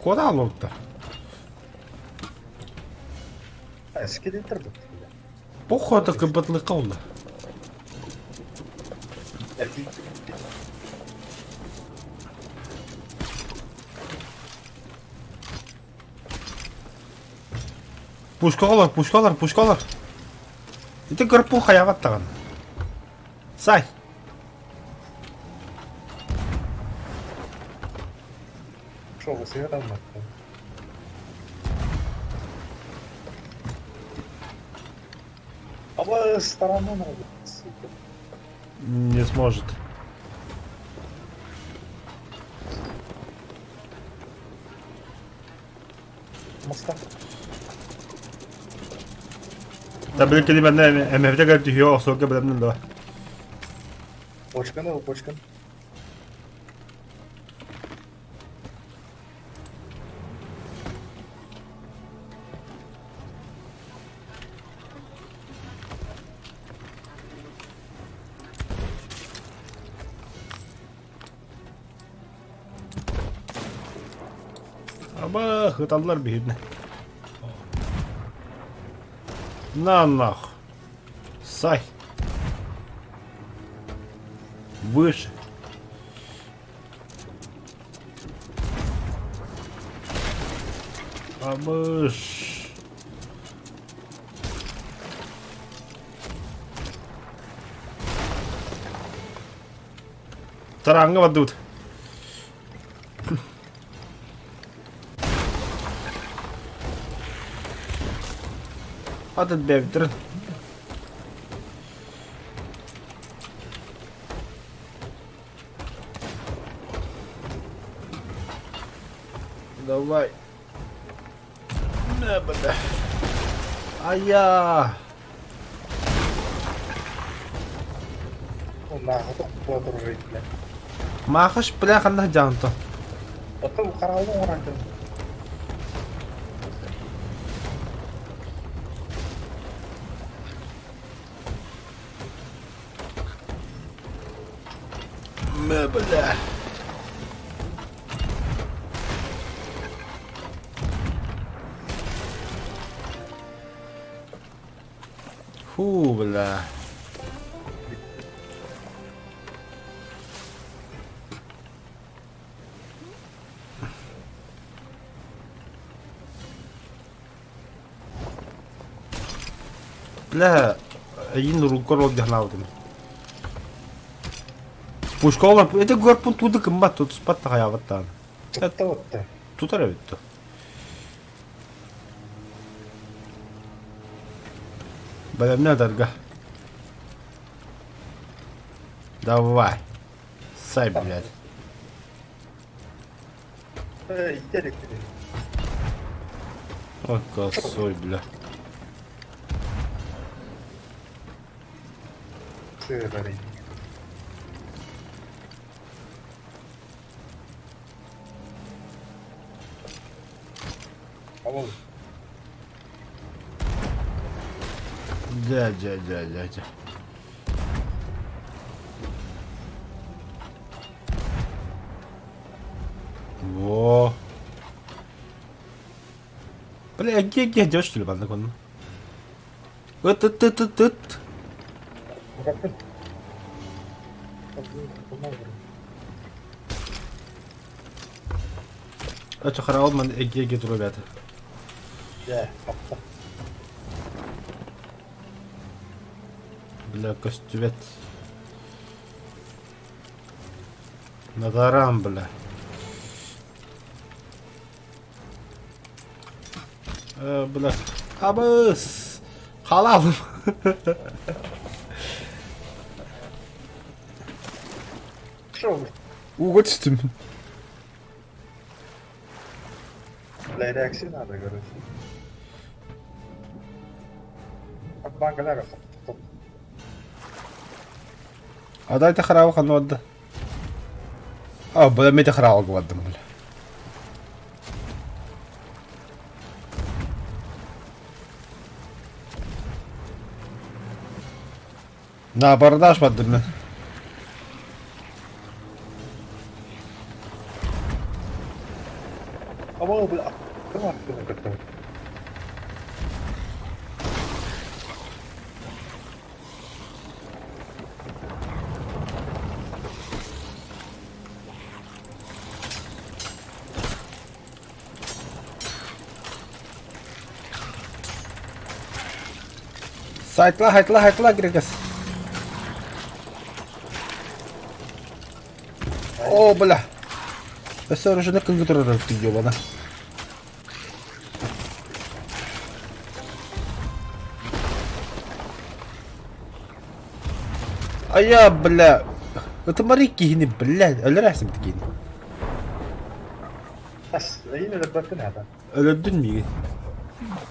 Куда олордо? Эскелетр бу. Походу кыбытлыкка улла. Пушкалар, пушкалар, пушкалар. Ити көрпу хаябат даҕаны. Сай. Не сможет. Та били кини манна эмэһитэ кэлэн түһүө охсуорга бэлэмнэн да. Бочканы ыл, бочканы. Аба, ыталлар биһирнэ. На нах. Сай. Выше. Абыш. Тараҥҥа бардыбыт. Атын бэйэбиттэрин. Давай. Мэ, бля. Ая. Маахыш бля ханна сылдьаҕын то? Оттон хараалын оҥорон Мэ, бля. Фу, бля. Бля, эйин рукор ол дьаһанаабытым. Пушка это горпун туды кыммат тутуспат да хайаабаттаан. Тутта отта. Тутар эбит то. Бэлэмнэ ытарга. Давай. Сай, блядь. Ой, косой, бля. Дя, дя, дя, дя, дя. Во. Бля, где, где идешь, что ли, маннык онно? Ыт, ыт, ыт, ыт, ыт. Очо хараал ман эгиэги туруобята. Бля, көстүбэт. Надарам, бля. Э, бля. Абыс! Халал! Ууга түстүм. Реакция надо, короче. Банкалара А дайте хараба ханна барда? А, бля, мете хараба бардым, бля. На абордаж бардым мен. Абаа бу аттым кыттым. Сайтла, хайтла, хайтла, Грегас. О, бля. Өссө оружие кыңгы турар ёбана. Ая, бля. Ытымари киһини, бля, өлөр әсим киһини. Ас, эйин өлөрбөппүн хата. Өлөрдүн миигин.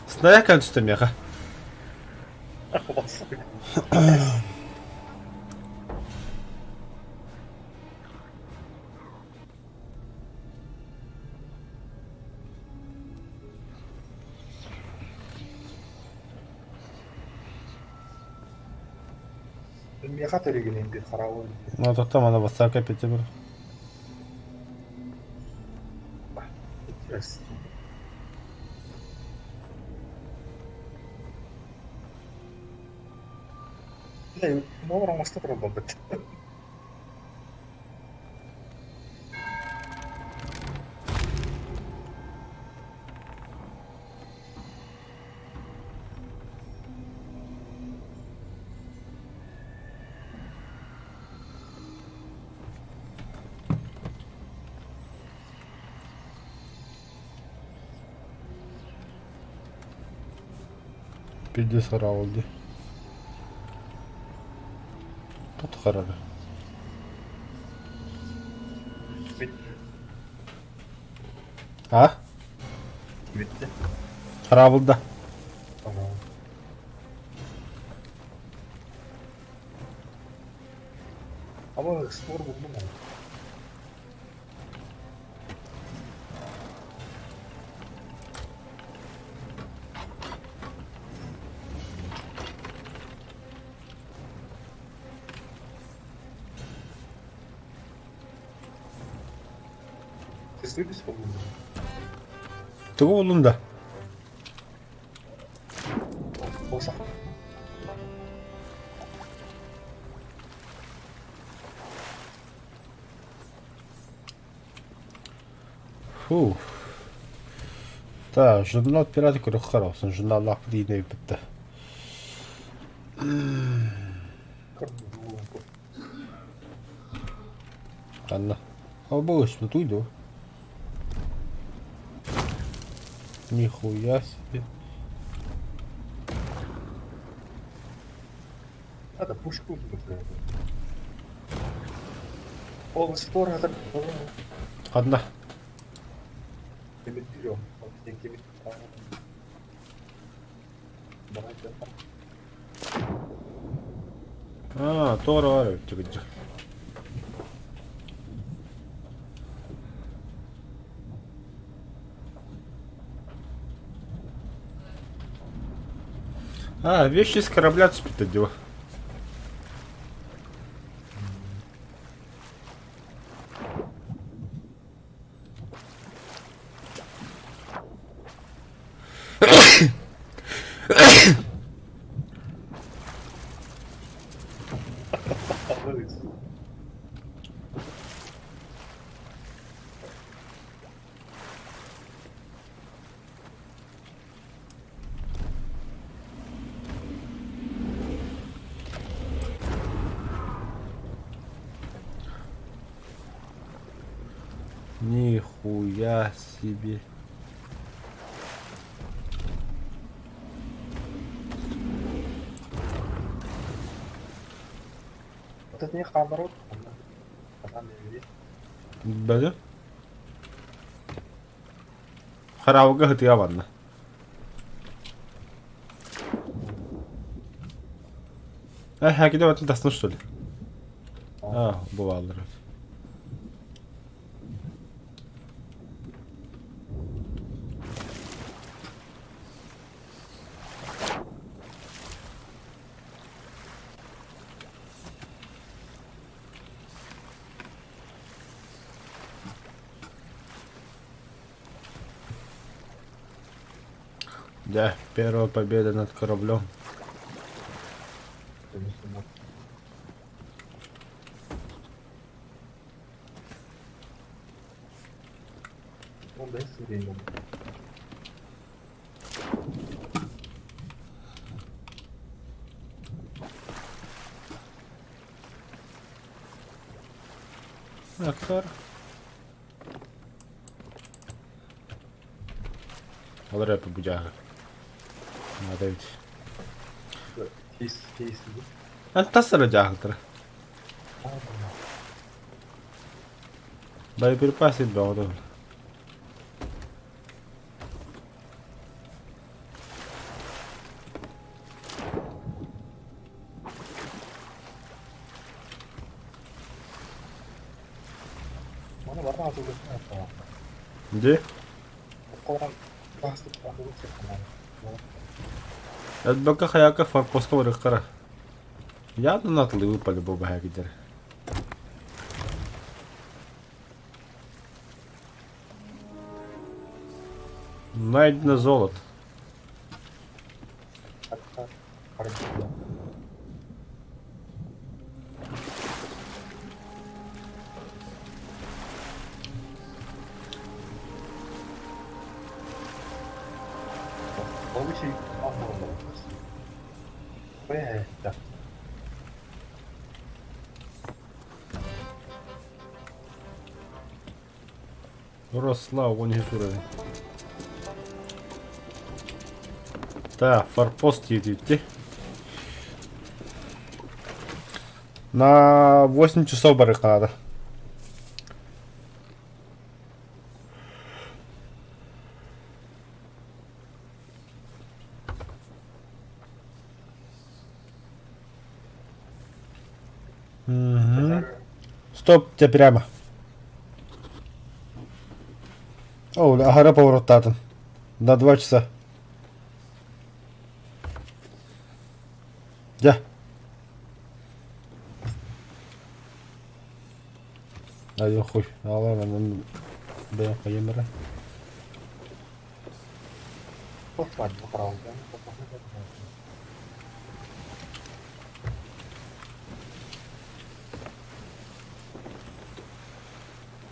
Снаряд кэлэн түстэ миэхэ. Миэхэ төрүгүнэн бир хараабы. Ну, тоттом ана ватсапка пете бар. Номер оҥосто туралларбыт. Пиздец хараабыл дии. Тут харара. А? Bitti. Хараабыл да. Tamam. Ama spor buldum onu. Hızlı bir spor buldum. Тугу буллун да? Olsa. Фу. Так, журнал «Пираты» көрүөх хараҕын журналлаахпыт иинэ бүттэ. Ханна? О, туй дуо? Нихуя себе. Надо пушку Ол спор это Ханна? А, тоҕо эрэ эбит А, вещи с корабля түспүт дии. Нихуя себе. Вот это не наоборот. Бәле? Хараабыга һытыа барна. Э, хакиде батын тасны что ли? А, бу бааллар. Да, первая победа над кораблем. Актер. Ол эрэ бу дьааһы. Наада эбит. Тас эрэ дьааһылтара. Боеприпас элбэҕэ да. Дии. Элбэккэ хайака форпостка барыахтара. Явно натлыы по-любому баһа Найдено золото. Росла, он уровень. Так, форпост едете. На 8 часов баррикада. Угу. Стоп, тебе прямо. О, аһара повороттаатын. На два часа. Дьэ. Ай, хуй. Алан, бэйэм хайым эрэ.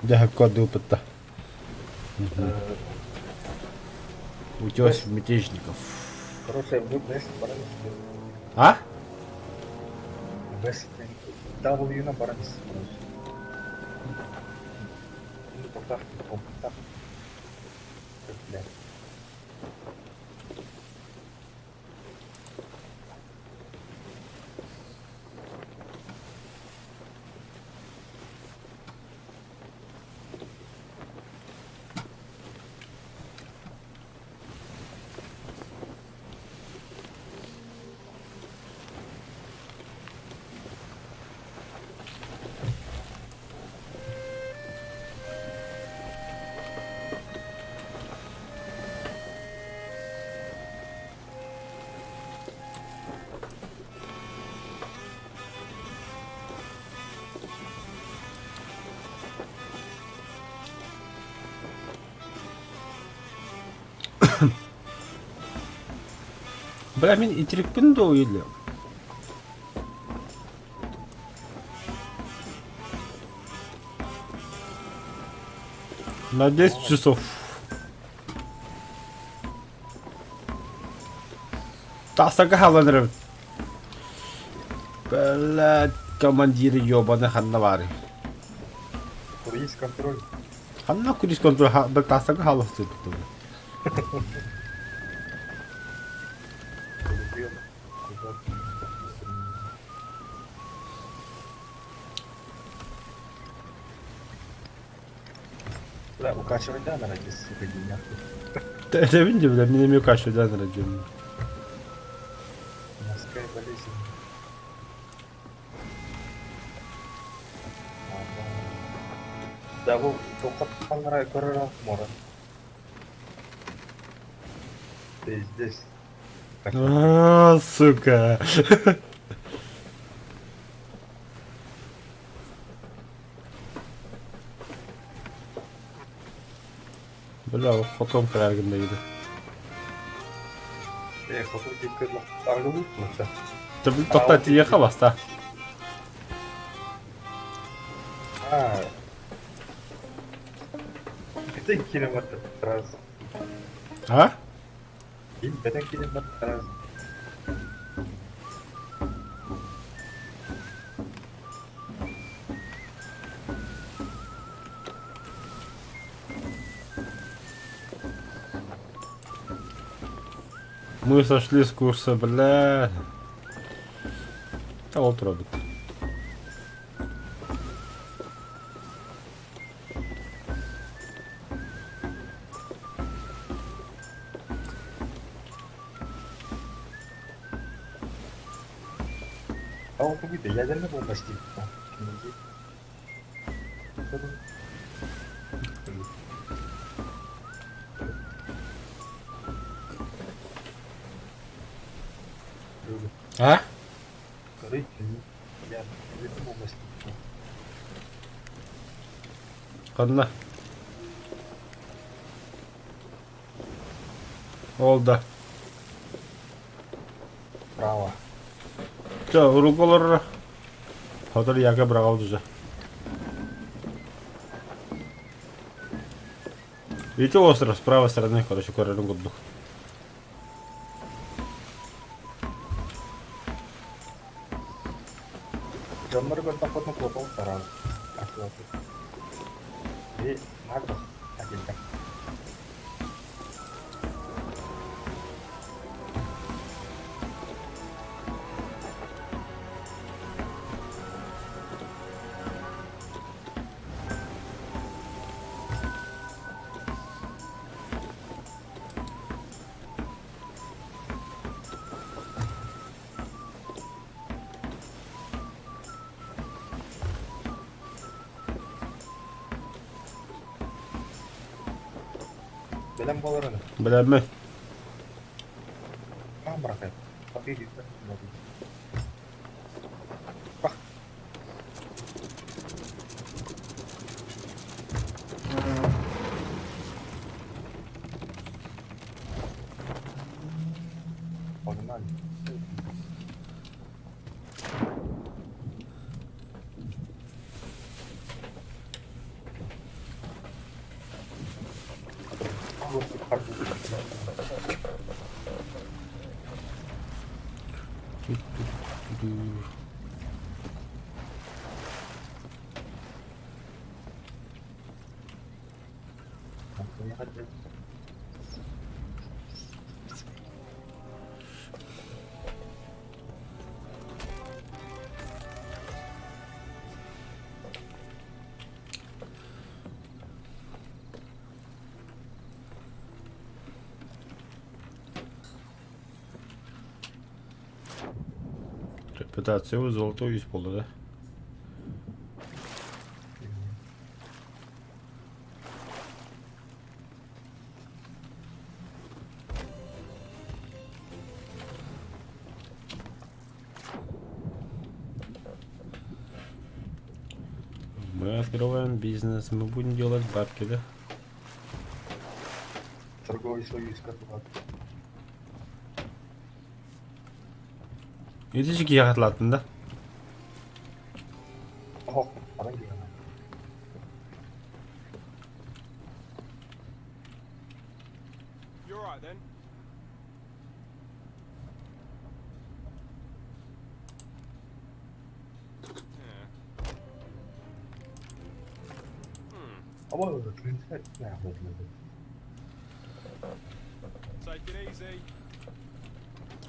Дьэ, көрдүүппүт Утес мятежников. Короче, West баран А? West W-на баран Бля, мин итирикпин дуо или? На 10 часов. Тахсарга хаалан эрэбит. Блядь, командир ёбаный ханна баарый? Круиз контроль. Ханна круиз контроль тахсарга хаалан сыппыт. Бля, укачивать да, наверное, сука, нахуй. Этэбин дии, бля, мин эмиэ укачивать эрэ диэммин. Морская болезнь. Да, бу тоққат көрөр мора. Пиздец. А, сука. Бля, хотон кэлэргин да. Ээ, хоту диэки арыгылыыр Тоқта тиийиэххэ баста. Аа. Бэтэн киирэн барда А? Бэтэн киирэн барда Мы сошли с курса, бля. Да ол турабыт. А ол тугуй да ядерный бомба штик. А? Ханна? Ол да. Право. Чэ, урук олорор. Хотор яка быраҕабыт уже. Ити остров с правой стороны, короче, көрөрүн курдук. Дьоннору көрдөхпүтүнэ куотан барабыт. И надо отдельно. Бэлэм буоларын. Бэлэммин. Хаан бырахыа. Бах. Погнали. Репутация золотой үс буолла да? Мы открываем бизнес, мы будем делать бабки, да? Торговый союз как Ити киһи хатылааттын да? Оһох, баран киһи. You alright then? Yeah. Aba, ne yapalım? Take it easy.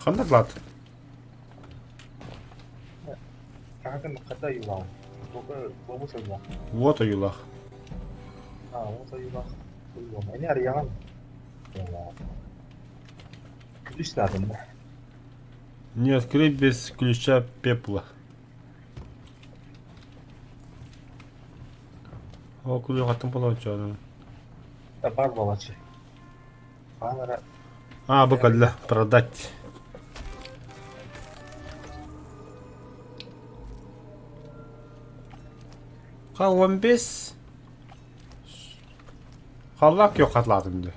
Ханна хатылаат? Хаһан хата юлаах. Бобус ойуулаах. Вот ойуулаах. А, вот ойуулаах. Эни арыйаҕын. Ключ надо. Не открыть без ключа пепла. Ол ключ хаттан буолааччы Бар буолааччы. Баалара А, бу кэллэ. Продать. Ха 15 Халлаах күөх хатылаатым дии.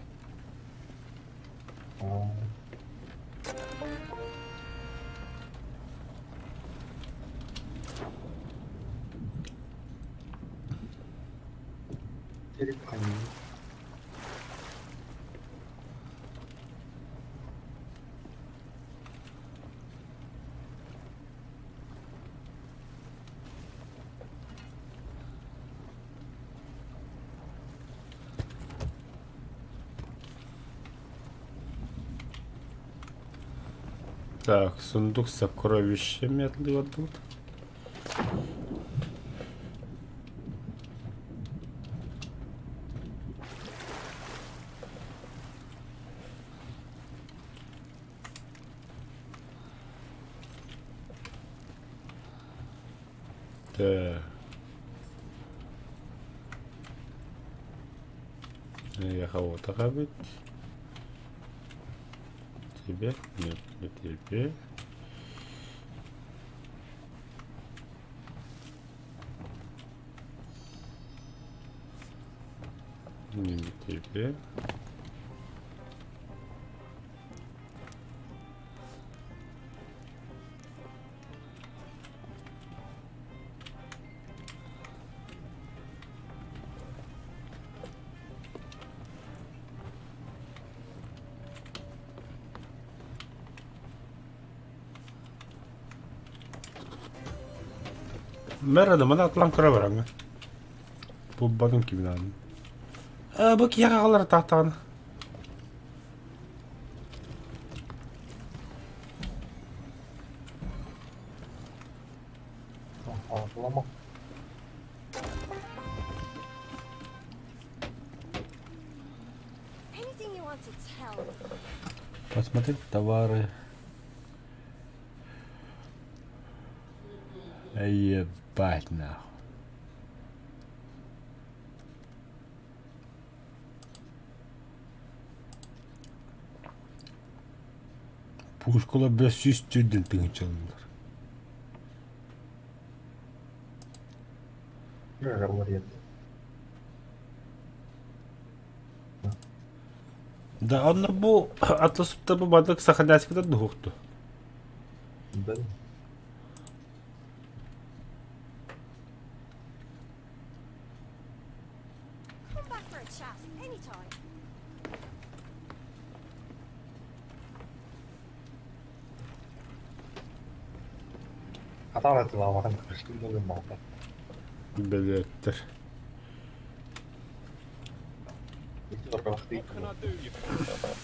Так, сундук с сокровищами отлива тут. Так. Эйиэхэ эбит. Тебе? Нет, не тебе. Не тебе. Мэр маны атлан көрө бараҥҥа. Булбатым кимин аанын. Э, бу киһи аҕалар таахтаҕына. Ağlama. Anything you want to tell me? Посмотреть товары. Ебать нахуй. Пушкалар бля 104 тыһыынчалыыллар. Да, онно бу атласыпта бу бардык сахаляскада дуһукту. Да. Come back for a chat anytime. Хатаан атылаабатын көрүстүм да гыммалта. Билеттер. What can I do you for?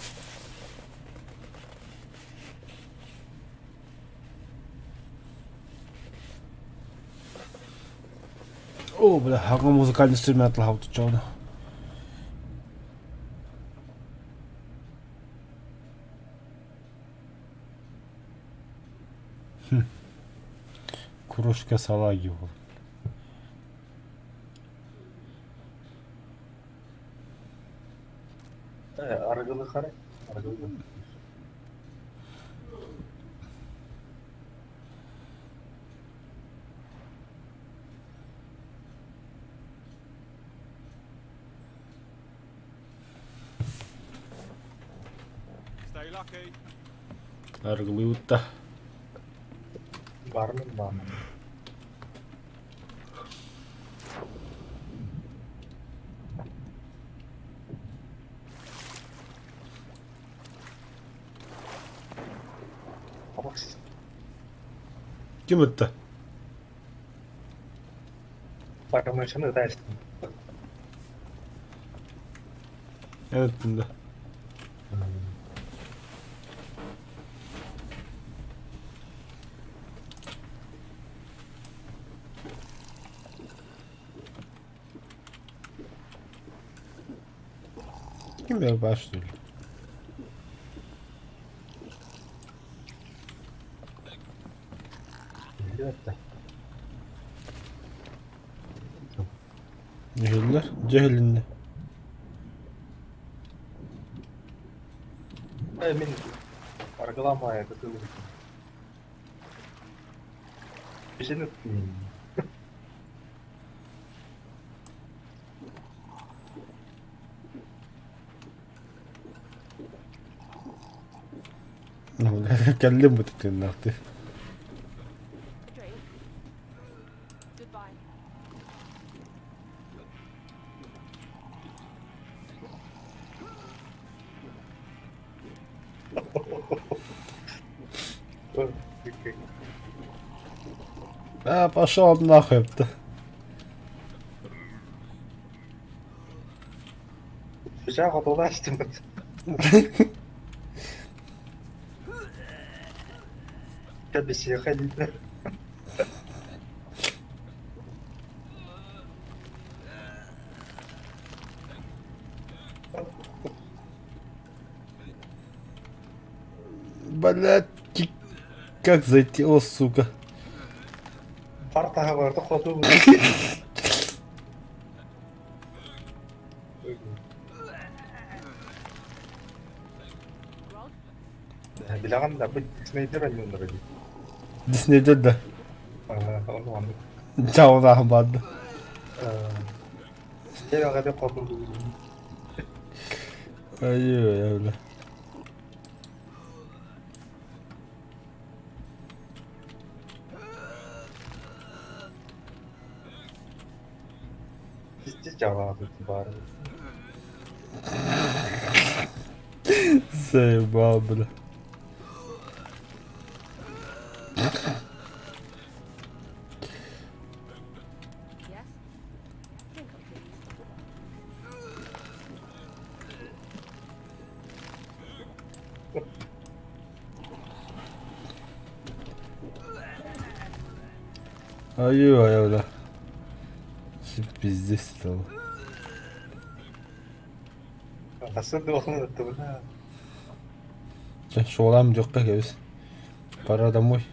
О, бля, хаҥа музыкальный инструмент лаһаутуччоҕуна. Кружка салаги ол. Арыгылы хара. Арыгылы. Stay lucky. Арыгылыыбыт да. Бармын баамын. Абакс. Ким ытта? Бармын ытайсың. Эн ыттын да. Ким бэр баш что ли? Билбэт Дьүһүллэр? Дьүһүлүннэ. Э, мин арыгыламая кытылым. Бишен ыттым. Кэллим бу тытыыннаахтыы. A drink. Goodbye. А, пошел нахуй, ёпта. Бычаах отулаастым. Кэбиһиэхэ дииллэр. Блядь, как зайти, о, сука. Пар таһа барыта хоту Билэҕин да, бу Диснейдэр ойуулара дии. Диснейдер да. Ону оннук. Чаунааһын баарды. Дьэ, хоту Ай, бля. Заебал, бля. Yes? Drink up, please. Ай, бля. Пиздец стало. Чэ, суолаам дьокко кэбис. Пора домой.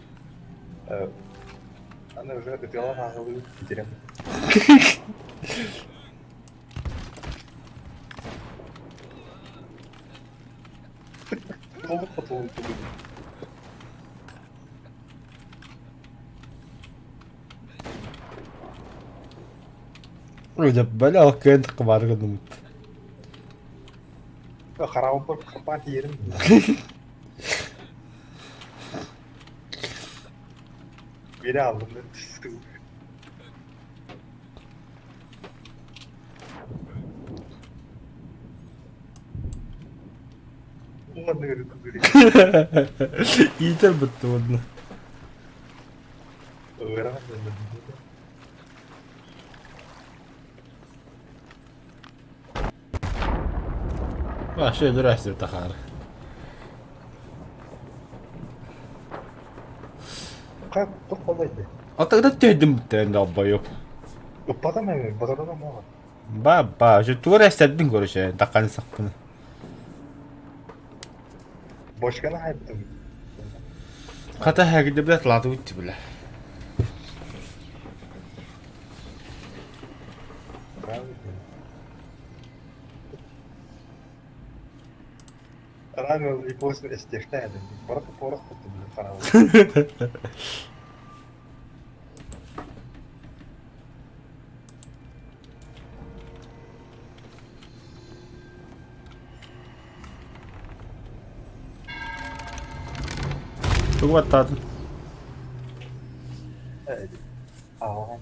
Аны уже ытыалаан ааҕылыы бүтэрэн. Толук хотулун Дьэ, бля, ол кыайан таххыбаары гынныммыт. Хараабар харбаан тиийэрим. Biri aldım. Уонна Иитэр бытты уонна. Вообще здрасте, Тахар. А тогда төһдүм бүттэрэн долбойуп. Ыппатам эми, батарам оҕо. Ба ба, же тугар эстэрдин көрүшэ, такканы сакпыны. Бочканы хайбытым. Хата хэгди билет лады үтти биле. Рано или поздно эстехтээдим. Барыта порох куттум биле харабы. Тугу баттаатын? Ааҕан.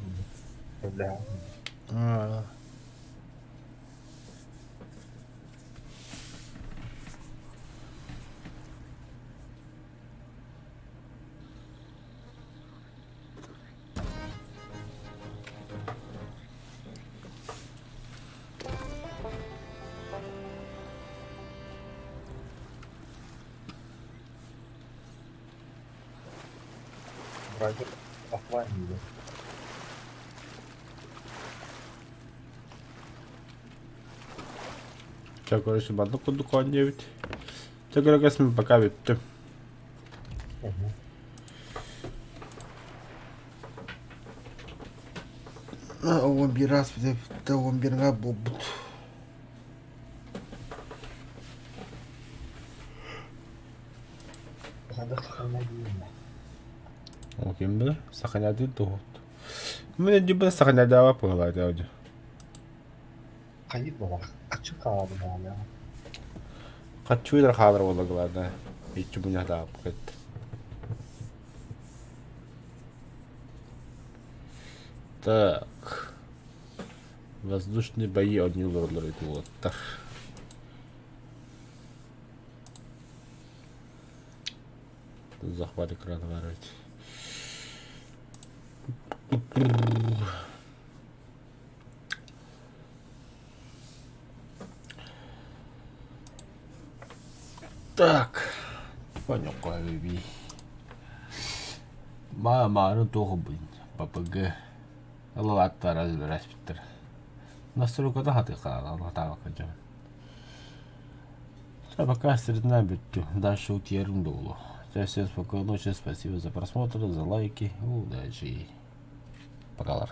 Драйвер офлайн диye. Чэ, короче, маннык курдук оонньуубут. Чэ, көрөкөс мин пока бүттүм. Он bir раз он bir буолбут. Ол ким билэр? Саханядыы туһут. Мин өйдүүбүн саханядааба пыһылаата Хайыр буолар. Хаччы хаалар буолар. Хаччы хаалар буолла главное. Иччи муньахтаабыт. Так. Воздушные бои одни лорлары туоттар. Захват экрана варить. Так. Понял, baby. Маарын туох ылбытын ППГ ылалааттара өлөрөспүттэр. Настройката хатыахха хатаабакка дьон. Все, пока средна бүттүм. Дальше утуйарым буолуо. Всем спокойной ночи, спасибо за просмотр, за лайки. Удачи. Пока.